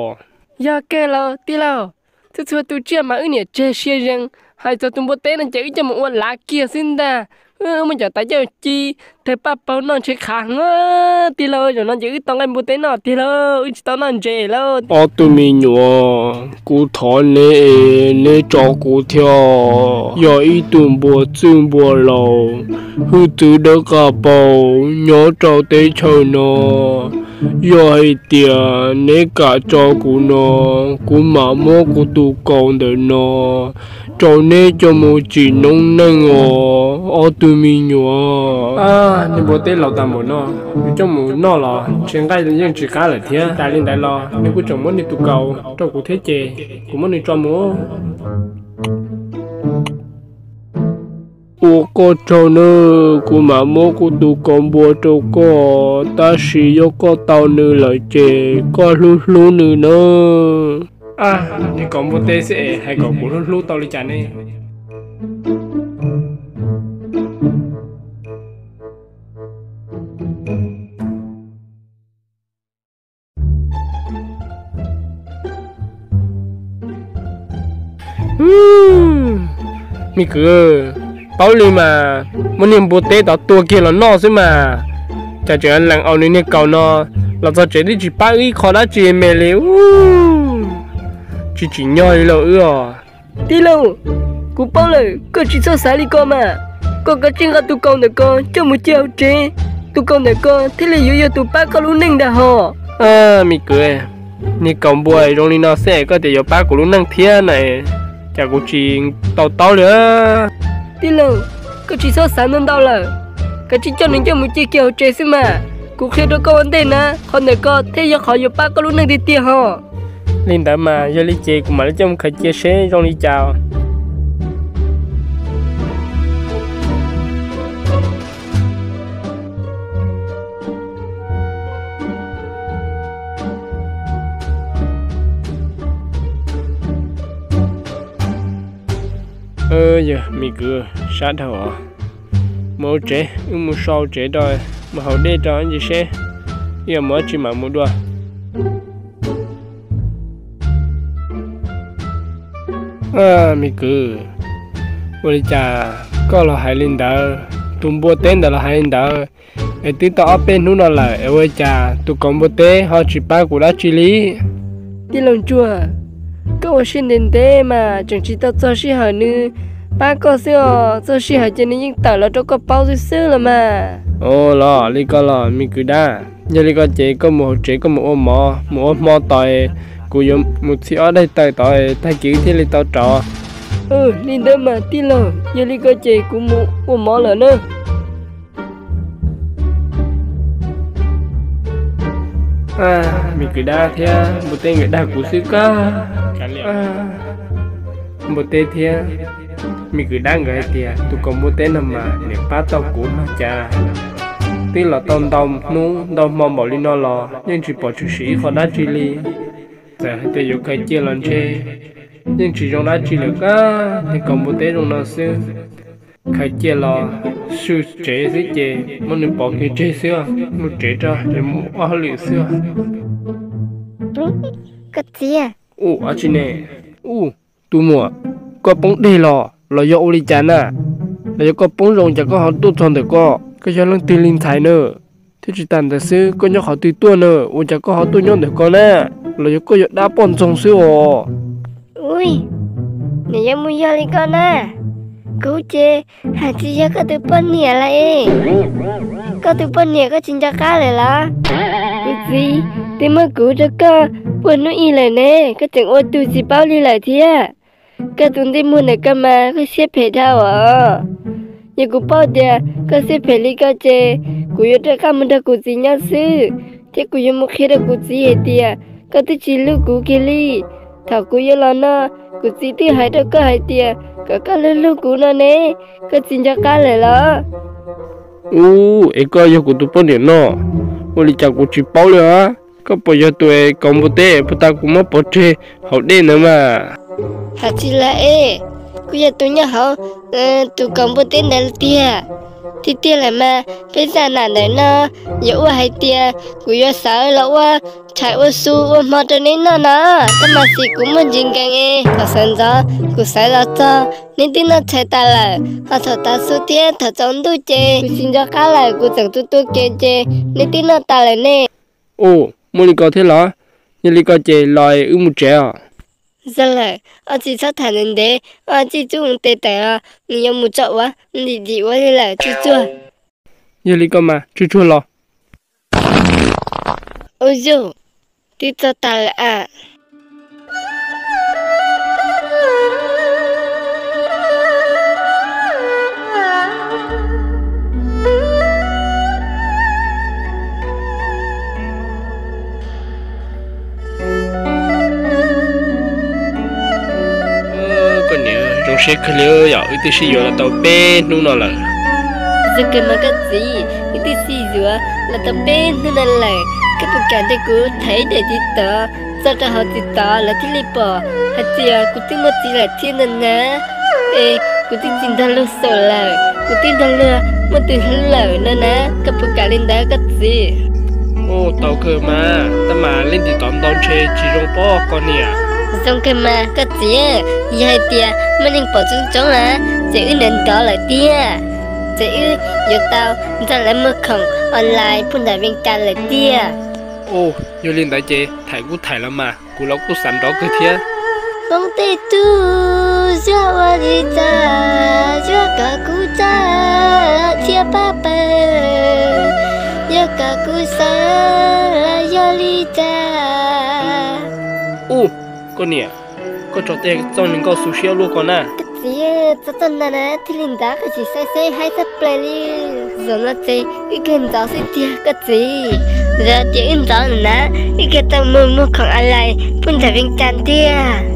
Yog kawg los tij laug, txhua txhua tus tsiaj mas wb niam tseg siab zees, hais txog tus npua teb no ces wb coj mus ua lav kiag xwb ntag. Wb muab cov tav caug ci thawv paj paug noj ntshe qhav heev. Tij laug, zaum no ces wb tau nqaij npua teb noj tiag lauj, wb tsis tau noj ntses lauj. Ob tug me nyuam, kuv thov neb es neb tso kuv thiab, yog ib tug npua txwj npua laus, hwj txwv dawb qas paug nyob rau teb chaws no. Yog hais tias neb kam tso kuv no, kuv mam muab kuv tus kaus ntawm no rau neb coj mus tsim noob neej os ob tug me nyuam. Niag npua teb laus tas npaum no, yus coj mus noj los ntshe nqaij yeej tsis qab lawm thiab. Tas li ntawd los nws kuj tseem muab nws tus kaus rau kuv thiab ces kuv muab nws tso mus. Ua koj tsaug nawb, kuv mam muab kuv tus kaus npua rau koj, tab sis yog koj tau nws lawm ces koj hlub hlub nws nawb. Niag kaus npua teb xwb es hais kom kuv hlub hlub tau li cas ne? Me kwv, paub li mas, muab niag npua teb tod tua kiag los noj xwb mas. Cas tseem lees aus nws niag kaus no, los txog tsev twb tsis pab wb ib qho dab tsi me li. Tsis tsim nyog li lauj wb os. Tij laug, kuv paub lawm, koj tsis txhob xav li ko mas. Koj kav tsij nqa tus kaus ntawm ko coj mus cia hauv tsev, tus kaus ntawm ko thiaj li yuav yog tus pab koj lub neej ntag hos. Me kwv, niag kaus npua zoo li no xwb es koj tias yuav pab kuv lub neej thiab na, cas kuv tsis to taub li. Tij laug, koj tsis txhob xav ntau ntau lawm, kav tsij coj nws coj mus cia kiag hauv tsev xwb mas. Kuv qhia rau koj ua ntej na, qhov ntawm ko thiaj yog qhov yuav pab koj lub neej tiag tiag hos. Li ntawd mas yog li ces kuv mam li coj mus khaws cia seb zoo li cas. Yog me kwv, sab dhau os. Mus hauv tsev, wb mus so hauv tsev rau, mus haus dej rau ntsis seb wb yuav mus dab tsi mam mus dua. Me kwv, ua li cas koj los hais li ntawd, tus npua teb ntawd los hais li ntawd, es twb tau ob peb hnub no lawm es ua li cas tus kaus npua teb ho tsis pab kuv dab tsi li? Tij laug ntsuag, koj ua siab ntev ntev mas tseem tsis tau txog sij hawm nws pab koj xwb os, txog sij hawm ces nws yeej tawm los rau koj paub xwb xwb los mas. Ua los li ko los me kwv dab, yog li ko ces koj mus hauv tsev koj mus ua mov, mus ua hmo tos, kuv yuav mus txhij ob daim tawm tod, tag kis wb thiaj li tau rov. Li ntawd mas tij laug, yog li ko ces kuv mus ua mov lawm na. Me kwv dab thiab npua teb nkawd dag kuv xwb kag. Npua teb thiab me kwv dab nkawd hais tias tus kaus npua teb no mas nws pab tau kuv no cas twb los tau ntau hnub ntau hmo npaum li no los yeej tsis pom tshwm sim ib qho dab tsi li. Txawm hais tias yuav khaws cia los ntshe yeej tsis zoo dab tsi lawm kag, niag kaus npua teb zoo no xwb. Khaws cia los swj tsev xwb ces muab nws pov kiag tseg xwb, mus tsev rau es mus ua hauj lwm xwb. Koj txiv, ua dab tsi ne? Ub, tus muam, koj poob deg los los yog ua li cas na? Los yog koj poob zoo cas koj ho tuaj txog ntawm ko? Koj yog leej twg li ntxhais na? Thiab tsis tas ntawd xwb, koj nyob qhov twg tuaj na, ua cas koj ho tuaj nyob ntawm ko na? Los yog koj yog dab poj ntxoog xwb os? Ui, nws yuav mus yog li ko na, kuv ces hais tsis yog koj tus poj niam lawm es. Koj tus poj niam koj tsis nco qab lawm los? Kuv txiv twb muab kuv rau koj puag hnub ib lawm ne, koj tseem ua tug tsis paub li lawm thiab. Koj tus ntsej muag ntawm koj mas koj siab phem dhau os. Yog kuv paub tias koj siab phem li ko ces kuv yuav rov qab mus nrog kuv txiv nyob xwb, thiab kuv yuav mus qhia rau kuv txiv hais tias koj twb tsis hlub kuv kiag li. Thaum kuv yuav los no, kuv txiv twb hais rau koj hais tias kom koj hlub hlub kuv no ne, koj tsis nco qab lawm los? Ub, es koj yog kuv tus poj niam no, ua li cas kuv tsis paub li os? Koj puas yog tus es kaus npua teb puag ta kuv muab pov tseg hauv dej ntawd mas? Hais tsis lawm es, kuv yog tus nyob hauv tus kaus npua teb ntawd tiag. Tiag tiag lawm mas peb zaj nam ntawm no yuav ua hais tias kuv yuav sawv los ua tshais ua su ua hmo rau neb noj no, tab mas xis kuv muaj ntsis nkees es thaum sawv ntxov kuv sawv los txog neb twb noj tshais tas lawm, ho thaum tav su thiab thaum tsaus ntuj ces kuv tsis nco qab lawm kuv tseem tu tu kev ces neb twb noj tas lawm ne. Ub, muaj li ko thiab los? Yog li ko ces los wb mus tsev os. Zoo lawm, ob txiv txhob tham ntev ntev, ob txiv txuj tes tawm os, nws yuav mus tso ua, nws dim dim ua li lawm tsuj tsuag. Yog li ko mas tsuj tsuag los. Ua yus, twb txog tas lawm a. Koj niam, zoo siab kawg li yom, wb twb sib yuav los tau peb hnub no lawm. Zoo kawg mas koj txiv, wb twb sib yuav los tau peb hnub no lawm, koj puas kam nrog kuv thaiv daim tiv tov tso rau hauv tiv tov lawv thiaj li pom hais tias kuv twb muaj txiv lawm thiab no na. Es kuv twb tsis nrog luag xaus lawm, kuv twb nrog luag muaj tus hlub lawm no na, koj puas kam li ntawd koj txiv? Ua tau kawg mas, tab mas leej twg tom ntau ntshe tsis zoo pob koj niam. Zoo kawg mas koj txiv, yog hais tias muaj neeg pom tsoom tsoom na, Ces wb nrov nrov lawm tiag. Ces wb yuav tau nrog lawv muag khoom online pub ntawm Vees Cas lawm tiag. Ua, yog li ntawd ces thaim kuj thaim los mas, kuv los kuj xav nrov kawg thiab. Poob tej tug, yog ua li cas, yog kom kuv tsa thiab pab pawg, yog kom kuv xav los yog li cas. Ub, koj niam, koj tso tej txoj neeg nkauj xu siab luaj ko na. Koj txiv, txoj txoj na na thiaj li ntawd, koj tsis saib seb haib txog plaws li. Zaum no ces wb kawg ntxov xwb tiag koj txiv. Yog tias wb ntxov na, wb kawg tau mus muag khoom online pub ntawm Vees Cas tiag.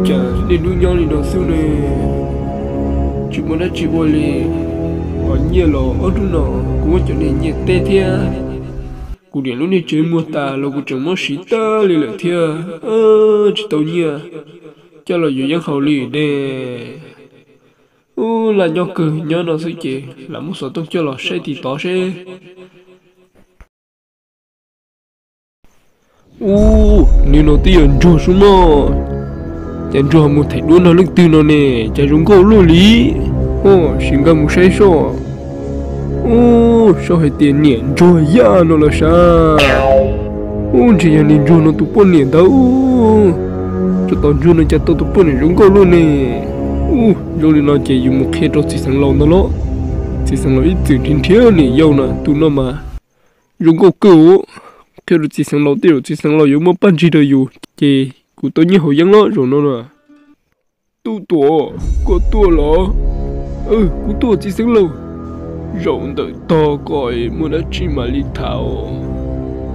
Cas niaj hnub nyob li no xwb ne, tsis muaj dab tsi ua li. Qhov nyiaj los ob hnub no kuv muab cov niag nyiaj teb thiab kuv niam lub niag tsev muag tas los kuv tseem muab siv tag li lawm thiab, tsis tau nyiaj coj los yuav yeeb haus li ne. Ub, lam nyob kawg nyob no xwb ces lam muab xov tooj coj los saib tim tod seb. Ub, niag no twb yog Ntsuag sub mog. Cas Ntsuag mus them duab nrog leej twg no ne, cas zoo nkauj luaj li. Ub, sim nkag mus saib soj. Ub, soj hais tias niam Ntsuag Yaj no los sav. Ub, ntshe yog niag Ntsuag no tus poj niam ntawd. Tsov tom Ntsuag no cas tau tus poj niam zoo nkauj luaj ne. Ub, zoo li no ces yus mus qhia rau txiv xeev laus ntawd los. Txiv xeev laus ib txwm nrhiav nrhiav niam yau na, tus no mas zoo nkauj kawg. Qhia rau txiv xeev laus tej zaum txiv xeev laus yuav muab paj ntsig rau yus ces kuv tau nyiaj haus yeeb los zaum no na. Tub Tuam, koj tuaj los? Kuv tuaj txiv xeev laus. Zaum ntawm tog ko muaj dab tsi mam li tham.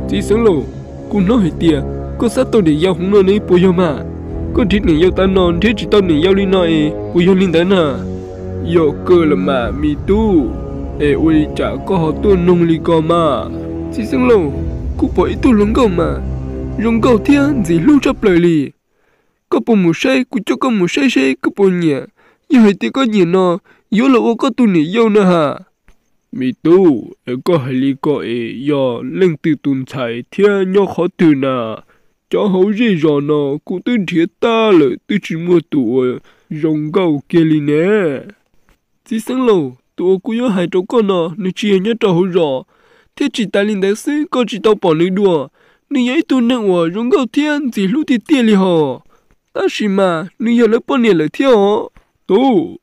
Txiv xeev laus, kuv hnov hais tias koj xav tau niam yau hov no ne puas yog mas? Koj nrhiav niam yau tas no nrhiav tsis tau niam yau li no es puas yog li ntawd na? Yog kawg los mas me tub, es ua li cas koj ho tuaj noog li ko mas? Txiv xeev laus, kuv pom ib tug hluas nkauj mas zoo nkauj thiab ntxim hlub tshaj plaws li. Koj puas mus saib, kuv coj koj mus saib seb koj puas nyiam. Yog hais tias koj nyiam no, yuav los ua koj tus niam yau na has. Me tub, es koj hais li ko es yog leej twg tus ntxhais thiab nyob qhov twg na? Cov hauv zej zos no kuv twb nrhiav tag lawm twb tsis muaj tus uas zoo nkauj kiag li ne. Txiv xeev laus, tus uas kuv yuav hais rau koj no nws tsis yog nyob rau hauv zos, thiab tsis tas li ntawd xwb koj tsis tau pom nws dua. Nws yog ib tug neeg uas zoo nkauj thiab ntxim hlub tiag tiag li hos. Tab sis mas nws yog lawv poj niam lawm thiab os. Tub,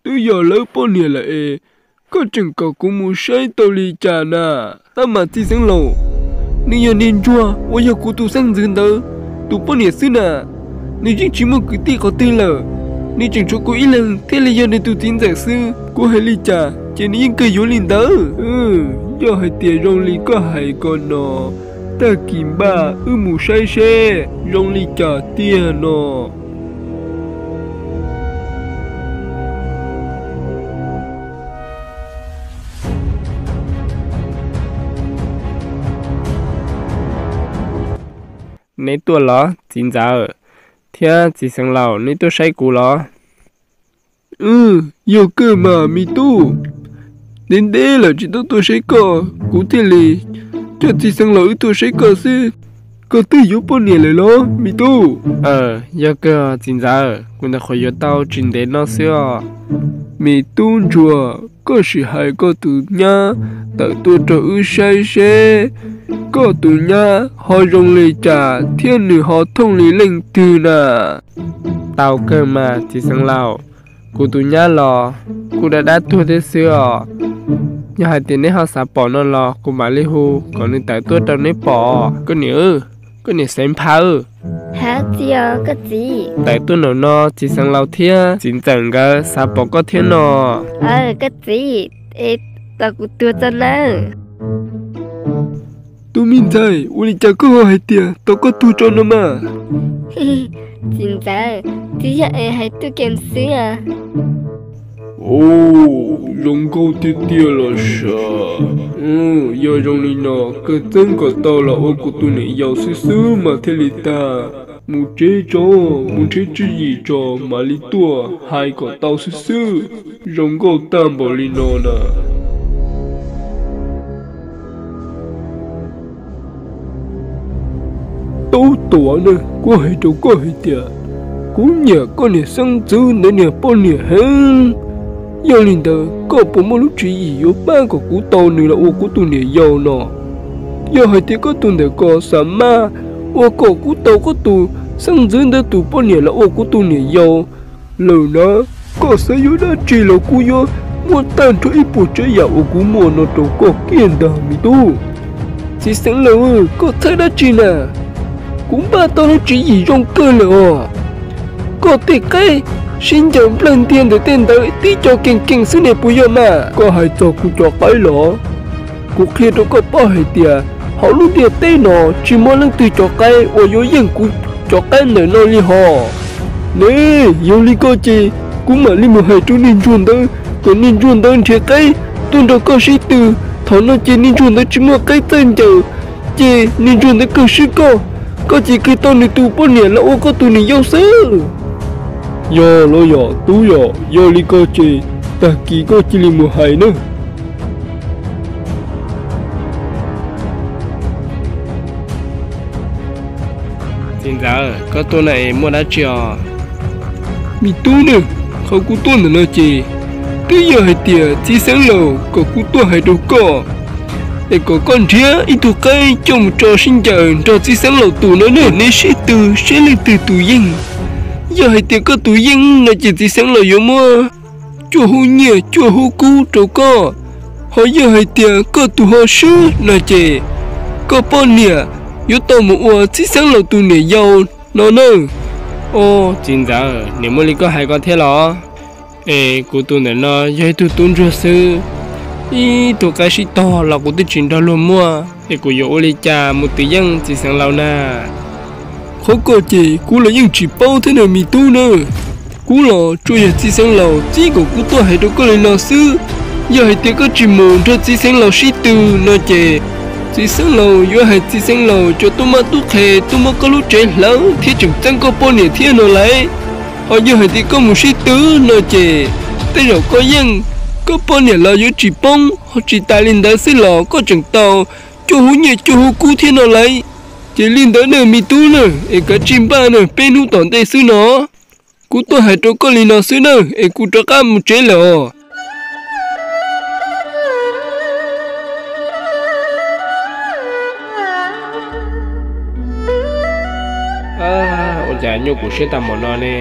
twb yog lawv poj niam lawm es koj tseem kom kuv mus saib tau li cas na? Tab mas txiv xeev laus, nws yog niag Ntsuag uas yog kuv tus xeeb ntxwv ntawd tus poj niam xwb na. Nws yeej tsis muaj kwv tij qhov twg lawm, nws tseem tshuav kuv ib leeg thiaj li yog nws tus txiv ntxawm xwb. Kuv hais li cas ces nws yeej kawg yuav li ntawd. Yog hais tias zoo li koj hais ko no, tag kis npaj wb mus saib seb zoo li cas tiag no. Neb tuaj los txiv ntxawm thiab txiv xeev laus, neb tuaj saib kuv los? Yog kawg mas me tub, ntev ntev lawm tsis tau tuaj saib koj, kuv thiaj li coj txiv xeev laus wb tuaj saib koj xwb. Koj twb yuav poj niam lawm los me tub? Yog kawg txiv ntxawm, kuv ntawm qhuav yuav tau tsis ntev no xwb os. Me tub Ntsuag, koj sim hais koj tus nyab tawm tuaj rau wb saib seb koj tus nyab ho zoo li cas thiab nws ho thooj li leej twg na. Tau kawg mas txiv xeev laus, kuv tus nyab los kuj dab dab tuag thiab xwb os. Yog hais tias neb ho xav pom no los kuv mam li hu kom nws tawm tuaj rau neb pom. Koj niam, koj niam xeev phav. Hab txiv os koj txiv. Tawm tuaj nraum no txiv xeev laus thiab txiv ntxawm nkawd xav pom koj thiab no. Koj txiv, es tos kuv tuag txog nawb. Tus me ntxhais, ua li cas koj ho hais tias tos koj tuag tso no mas? Txiv ntxawm, twb yog es hais tuaj kev xwb. Zoo nkauj tiag tiag los sav. Yog zoo li no, kawg txeeb kom tau los ua kuv tus niam yau xwb xwb mas thiaj li tag. Mus tsev tso, mus nrhiav tswv yim tso mam li tuaj hais kom tau xwb xwb. Zoo nkauj tag npaum li no na. Tub Tuam na, kuv hais rau koj hais tias kuv nyiam koj niam xeeb ntxwv ntawd niag poj niam heev. Yog li ntawd koj puas muaj lub tswv yim yuav pab kom kuv tau nws los ua kuv tus niam yau no? Yog hais tias koj tus ntawm ko xav maj ua kom kuv tau koj tus xeeb ntxwv ntawd tus poj niam los ua kuv tus niam yau lawm na, koj xav yuav dab tsi los kuv yuav muab tag nrho ib puas tsav yam uas kuv muaj no rau koj kiag ntag me tub. Txiv xeev laus, koj txhawj dab tsi na? Kuv npaj tau lub tswv yim zoo kawg lawm os. Koj tej qaib sib ncaws nplawg ntiag ntawm tej ntawd tib co kees kees xwb ne puas yog mas? Koj hais txog kuv cov qaib los? Kuv qhia rau koj paub hais tias hauv lub ntiaj teb no tsis muaj leej twg cov qaib uas yuav yeej kuv cov qaib ntawm no li hos. Ne, yog li ko ces kuv mam li mus hais rau niag ntsuag ntawd kom niag ntsuag ntawd nrhiav qaib tuaj nrog koj sib tw. Thaum no ces niag ntsuag ntawd tsis muaj qaib txawj ncaws, ces niag ntsuag ntawd kawg swb koj, koj ces kawg tau nws tus poj niam los ua koj tus niam yau xwb. Yog los yog tub, yog yog li ko ces tag kis koj cia li mus hais nawb. Txiv ntxawm, koj tuaj no es muaj dab tsi os? Me tub ne, qhov kuv tuaj ntawm no ces twb yog hais tias txiv xeev laus kom kuv tuaj hais rau koj, es kom koj nrhiav ib tug qaib coj mus tso sib ncaws nrog txiv xeev laus tus no ne, nej sib tw seb leej twg tus yeej. Yog hais tias koj tus yeej no ces txiv xeev laus yuav muab cuaj hub nyiaj cuaj hub kub rau koj. Ho yog hais tias koj tus ho swb no ces koj poj niam yuav tau mus ua txiv xeev laus tus niam yau no nawb. Au, txiv ntxawm, nim muaj li koj hais ko thiab los? Es kuv tus ntawm no yog ib tug tub ntsuag xwb, ib tug qaib sib tog los kuv twb tsis nrog luag muaj, es kuv yuav ua li cas mus twv yeej txiv xeev laus na? Qhov ko ces kuv los yeej tsis paub thiab nawb me tub nawb. Kuv los tsuas yog txiv xeev laus txib kom kuv tuaj hais rau koj li no xwb. Yog hais tias koj tsis mus nrog txiv xeev laus sib tw no ces txiv xeev laus yuav hais txiv xeev laus cov tub mab tub qhe tuaj muab koj lub tsev hlawv thiab tseem txeeb koj poj niam thiab no lauj. Ho yog hais tias koj mus sib tw no ces tej zaum koj yeej, koj poj niam los yuav tsis poob, ho tsis tas li ntawd xwb los koj tseem tau cuaj hub nyiaj cuaj hub kub thiab no lauj. Ces li ntawd nawb me tub nawb, es kav tsij npaj nawb, peb hnub tom ntej xwb no. Kuv tuaj hais rau koj li no xwb nawb, es kuv rov qab mus tsev lawm os. Ua cas nyuaj kuv siab tas mus no ne?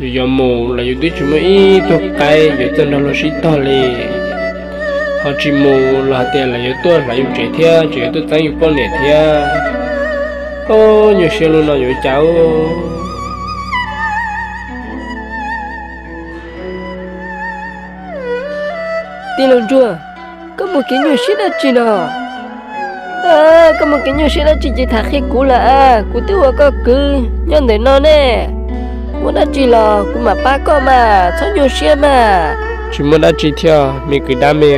Yus yuav mus los yus twb tsis muaj ib tug qaib yuav txawj nrog luag sib tog li. Ho tsis mus los hais tias lawv yuav tuaj hlawv yus tsev thiab tseem yuav tuaj txeeb yus poj niam thiab. Au, nyuaj siab lub no yuav cas. Tij laug Ntsuag, koj muaj kev nyuaj siab dab tsi no? Koj muaj kev nyuaj siab dab tsi ces tham qhia kuv lawm a, kuv twb ua koj kwv nyob ntawm no ne. Muaj dab tsi los kuv mam pab koj mas, txhob nyuaj siab mas. Tsis muaj dab tsi thiab me kwv dab me.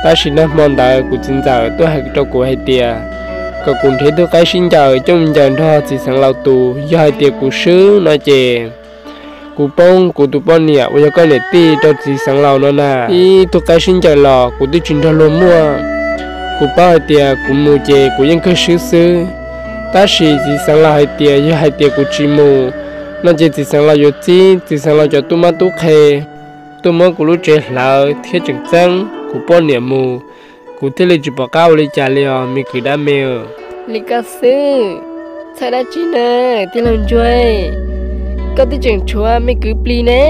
Tab sis nag hmo ntawd kuv txiv ntxawm tuaj hais rau kuv hais tias kom kuv nrhiav ib tug qaib sib ncaws coj mus ncaws nrog txiv xeev laus tus, yog hais tias kuv swb no ces kuv poob kuv tus poj niam uas yog koj niam tij rau txiv xeev laus no na. Ib tug qaib sib ncaws los kuv twb tsis nrog luag muaj. Kuv paub hais tias kuv mus ces kuv yeej kawg swb xwb. Tab sis txiv xeev laus hais tias yog hais tias kuv tsis mus no ces txiv xeev laus yuav txib txiv xeev laus cov tub mab tub qhe tuaj muab kuv lub tsev hlawv thiab tseem txeeb kuv poj niam mus. Kuv thiaj li tsis pom qab ua li cas li os me kwv dab me. Li ko xwb, txhawj dab tsi na tij laug Ntsuag, koj twb tseem tshuav me kwv plis ne.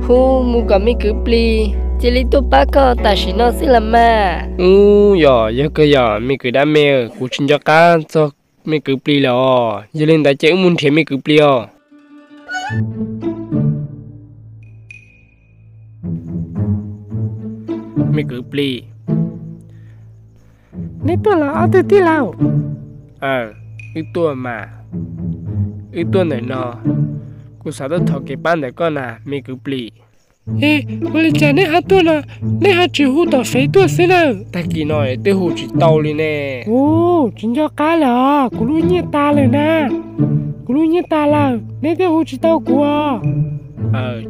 Hu mus kom me kwv plis cia li tuaj pab koj tam sim no xwb los mas. Ub, yog, yog kawg yog me kwv dab me, kuv tsis nco qab txog me kwv plis lawm os. Yog li ntawd ces wb mus nrhiav me kwv plis os. Me kwv plis. Neb tuaj los ob tug tij laug? Aw, wb tuaj mas. Wb tuaj ntawm no, kuv xav tuaj thov kev pab ntawm koj na me kwv plis. E, ua li cas neb ho tuaj no, neb ho tsis hu tom fev tuaj xwb na? Tag kis no twb hu tsis tau li ne. Ub, tsis nco qab lawm os, kuv lub nyiaj tas lawm na. Kuv lub nyiaj tas lawm, neb thiaj hu tsis tau kuv os.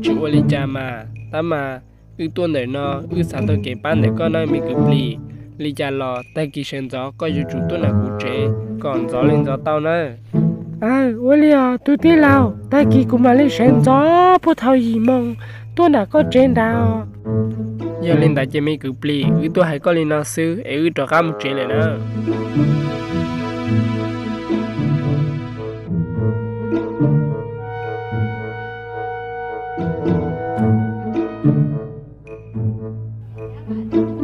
Tsis ua li cas mas, tab mas wb tuaj ntawm no wb xav tau kev pab ntawm koj nawb me kwv Plis. Li cas los tag kis sawv ntxov koj yuav tsum tuaj nram kuv tsev kom ntxov li ntxov tau nawb. Ua li os tus tij laug, tag kis kuv mam li sawv ntxov puag thaum yim moos tuaj nram koj tsev nrad os. Yog li ntawd ces me kwv Plis, wb tuaj hais koj li no xwb es wb rov qab mus tsev lawm na.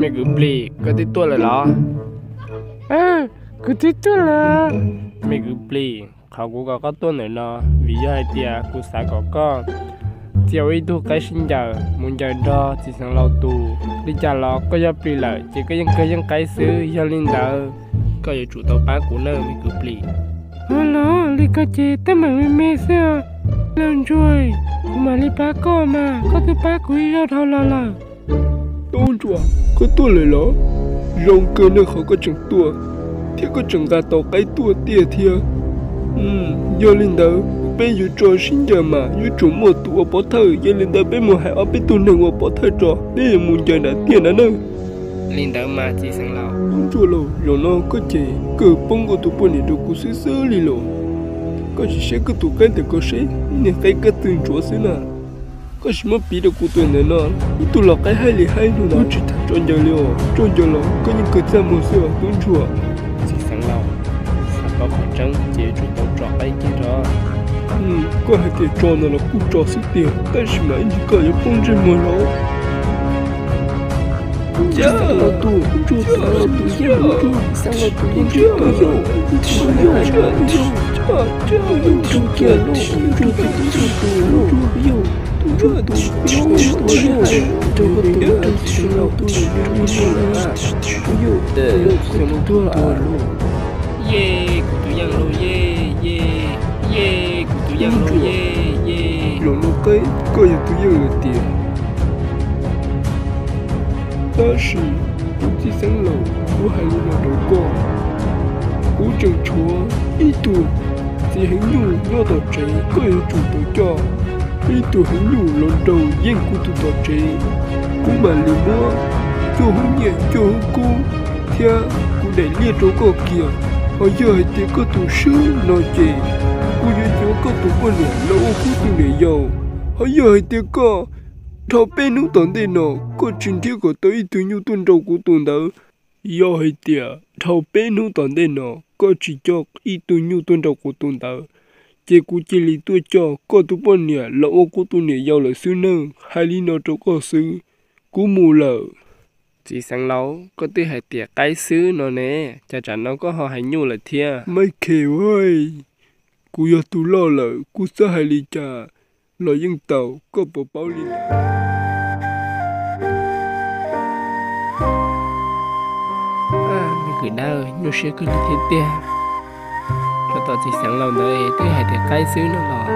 Me kwv Plis, koj twb tuaj lawm los? Kuv twb tuaj lawm. Me kwv Plis, qhov kuv kom koj tuaj ntawm no vim yog hais tias kuv xav kom koj txia ua ib tug qaib sib ncaws mus ncaws nrog txiv xeev laus tus. Li cas los koj yog plis lawm ces koj yeej kawg yeej qaib xwb. Yog li ntawd koj yuav tsum tau pab kuv nawb me kwv Plis. Ho los li ko ces teeb meem me me xwb. Laus ntsuag, kuv mam li pab koj mas, koj twb pab kuv ib zaug dhau los lawm. Tub ntsuag, koj tuaj lawm los? Zoo kawg nawb qhov koj tseem tuaj thiab koj tseem nqa tau qaib tuaj tiag thiab. Yog li ntawd peb yuav tso sib ncaws mas yuav tsum muaj tus ua pov thawj, yog li ntawd peb mus hais ob peb tug neeg ua pov thawj tso, peb yuav mus ncaws nram tiaj nrad nawb. Li ntawd mas txiv xeev laus. Tub ntsuag lauj, zaum no koj ces kawg poob koj tus poj niam rau kuv xwb xwb li los. Koj sim saib koj tus qaib ntawm ko seb, niag qaib kab txwg ntsuav xwb na. Koj sim muab piv rau kuv tus ntawm no, ib tug los qaib haib li haib no, tsis tham tso ncaws li os. Tso ncaws los koj yeej kawg txaj muag xwb os tub ntsuag. Txiv xeev laus, xav paub qhov tseeb ces yuav tsum tau tso qaib kiag rau. Koj hais tias tso no los kuj tso xwb tiag, tab sis mas ib ntsis koj yuav poob ntsej muag los. Ye, kuv tus yeej lauj ye, ye, ye, kuv tus yeej lauj ye, ye. Zaum no qaib koj yog tus yeej lawm tiag. Tab sis kuv txiv xeev laus, kuv hais li no rau koj, kuv tseem tshuav ib tug txiv heev nyuj nyob tom tsev, koj yuav tsum tau coj ib tug heev nyuj los nrog yeej kuv tus tom tsev. Kuv mam li muab cuaj hub nyiaj cuaj hub kub thiab kuv daim liaj rau koj kiag. Ho yog hais tias koj tus swb no ces kuv yuav yuav koj tus poj niam los ua kuv tus niam yau. Ho yog hais tias koj dhau peb hnub tom ntej no koj tsis nrhiav kom tau ib tug nyuj tuaj nrog kuv tus ntawd, yog hais tias dhau peb hnub tom ntej no koj tsis coj ib tug nyuj tuaj nrog kuv tus ntawd, ces kuv cia li tuaj coj koj tus poj niam los ua kuv tus niam yau lawm xwb nawb. Hais li no rau koj xwb, kuv mus lawm. Txiv xeev laus, koj twb hais tias qaib xwb no ne, cas tsam no koj ho hais nyuj lawm thiab? Maiv khe, kuv yog tus loj lawm, kuv xav hais li cas los yeej tau, koj puas paub li ntawd? Me kwv dawb, nyuaj siab kawg li thiab tiag. Rau tom txiv xeev laus ntawd twb hais tias qaib xwb no los,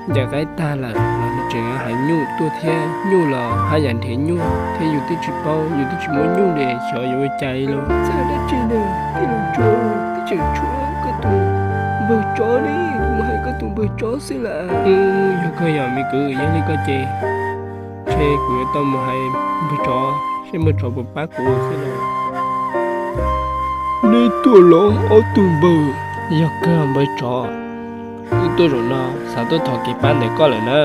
ncaws qaib tag lawm los nws tseem hais nyuj tuaj thiab. Nyuj los haj yam nrhiav nyuj thiab, yus twb tsis paub, yus twb tsis muaj nyuj li, xyov yuav ua cas li lauj. Txawj dab tsi na, tij laug Ntsuag, twb tseem tshuav koj tus npawg tsov ne, kuv mus hais koj tus npawg tsov xwb lawm. Yog kawg yog me kwv, yog li ko ces ntshe kuv yuav tau mus hais npawg tsov seb npawg tsov puas pab kuv xwb lauj. Neb tuaj los ob tug npawg? Yog kawg npawg tsov, wb tuaj zaum no xav tuaj thov kev pab ntawm koj lawm na.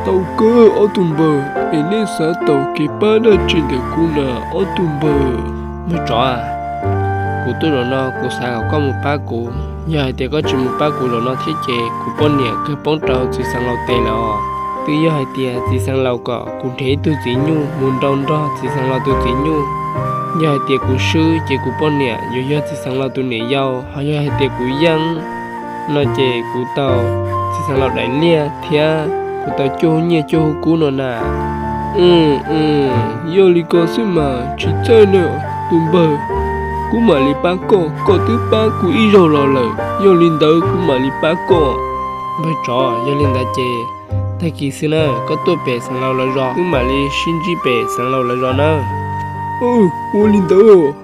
Tau kawg ob tug npawg, es neb xav tau kev pab dab tsi ntawm kuv na ob tug npawg? Npawg tsov, kuv tuaj zaum no kuv xav kom koj mus pab kuv. Yog hais tias koj tsis mus pab kuv zaum no thiab ces kuv poj niam kawg poob rau txiv xeev laus tes lawm os. Twb yog hais tias txiv xeev laus kom kuv nrhiav ib tug txiv nyuj mus nrau nrog txiv xeev laus tus txiv nyuj. Yog hais tias kuv swb ces kuv poj niam yuav yog txiv xeev laus tus niam yau, ho yog hais tias kuv yeej no ces kuv tau txiv xeev laus daim liaj thiab kuv tau cuaj hub nyiaj cuaj hub kub no na. Yog li ko xwb mas tsis txhawj na tus npawg, kuv mam li pab koj, koj twb pab kuv ib zaug los lawm, yog li ntawd kuv mam li pab koj. Npawg tsov, yog li ntawd ces Tag kis xwb na, koj tuaj pem xeev laus lawv zos, wb mam li sib ntsib pem xeev laus lawv zos na. Ua li ntawd.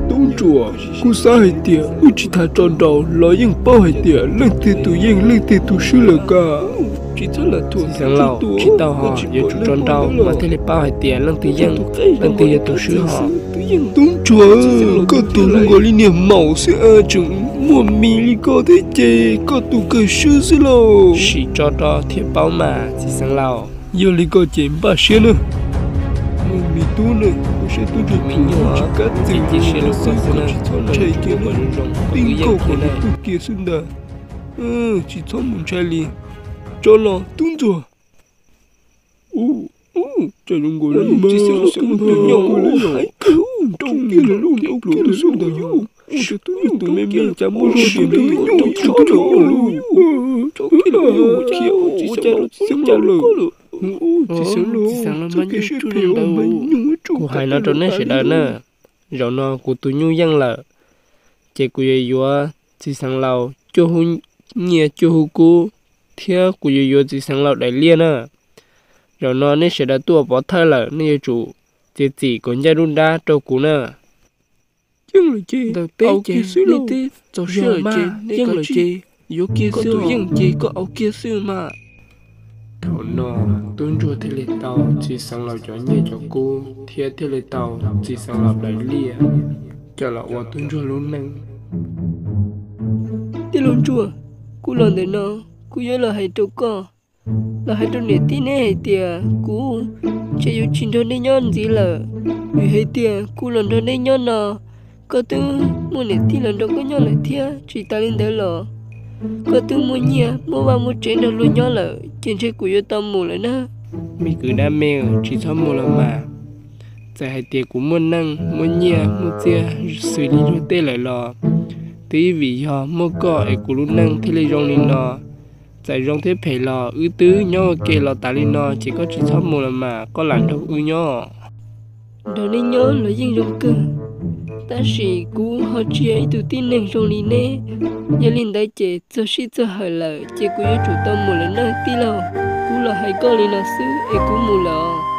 Tub ntsuam, kuv xav hais tias wb tsis tham tso nraus los yeej paub hais tias leej twg tus yeej leej twg tus swb lawm ka. Tsis tau hos, yuav tsum tso nraus mas thiaj li paub hais tias leej twg yeej, leej twg yog tus swb hos. Tub ntsuam, koj tus zoo nkaus li niag maum xwb, tseem muaj mis li ko thiab ces koj tus kawg swb xwb lauj. Sim tso rau thiaj paub mas txiv xeev laus. Yog li koj ces npaj siab na. Muaj mis tub ne, kuv saib tub ntsuag me nyuam tsis kav txim li xwb, koj tsis txhob ntshai kiag na. Tib nkaug kom nws tuag kiag xwb ntag. Tsis txhob mus ntshai li. Tso los tub ntsuag. Ua, tsis zoo nkaus li mas, tus nyuj lawm, nrau kiag lawm lauj, nrau kiag lawm xwb ntag. Ua, tus me me cas muaj zoo tiag li, tsis zoo lawm. Tsis xeev laus, txiv xeev laus, txhob kev siab phem mas nyuj. Kuv hais no rau nej sawv daws na, zaum no kuv tus nyuj yeej lawm, ces kuv yuav yuav txiv xeev laus cuaj hub nyiaj cuaj hub kub, thiab kuv yuav yuav txiv xeev laus daim liaj na. Zaum no nej sawv daws tuaj ua pov thawj lawm, nej yuav tsum txiav txim kom ncaj nruab nrab rau kuv na. Yeej lawm ces, ntawm peb ces nej twb txaus siab lawm ces, yeej lawm ces, yuav kiag xwb, yeej ces koj au kiag xwb mas. Thaum no tub ntsuag thiaj li tau txiv xeev laus cov nyiaj cov kub thiab thiaj li tau txiv xeev laus daim liaj coj los ua tub ntsuag lub neej. Tij laug ntsuag, kuv los ntawm no, kuv yuav los hais rau koj, los hais rau niam tij neb hais tias kuv ces yuav tsis nrog neb nyob ntxiv lawm, vim hais tias kuv los nrog neb nyob no, koj twb muaj niam tij los nrog koj nyob lawm thiab. Tsis tas li ntawd los koj twb muaj nyiaj muaj vaj muaj tsev nrog luag nyob lawm, ces ntshe kuv yuav tau mus lawm na. Me kwv dab me, tsis txhob mus los mas. Txawm hais tias kuv muaj neej muaj nyiaj muaj txiaj xws li luag tej lawm los twb vim yog muaj koj es kuv lub neej thiaj li zoo li no. Txawm zoo thiab phem los wb twb nyob ua ke los tas li no, ces koj tsis txhob mus los mas, koj lam nrog wb nyob. Nrog neb nyob los yeej zoo kawg, tab sis kuv ho tsis yog ib tug tib neeg zoo li neb. Yog li ntawd ces txog sij txog hawm lawm ces kuv yuav tsum tau mus lawm nawb tij laug. Kuv los hais koj li no xwb es kuv mus lawm.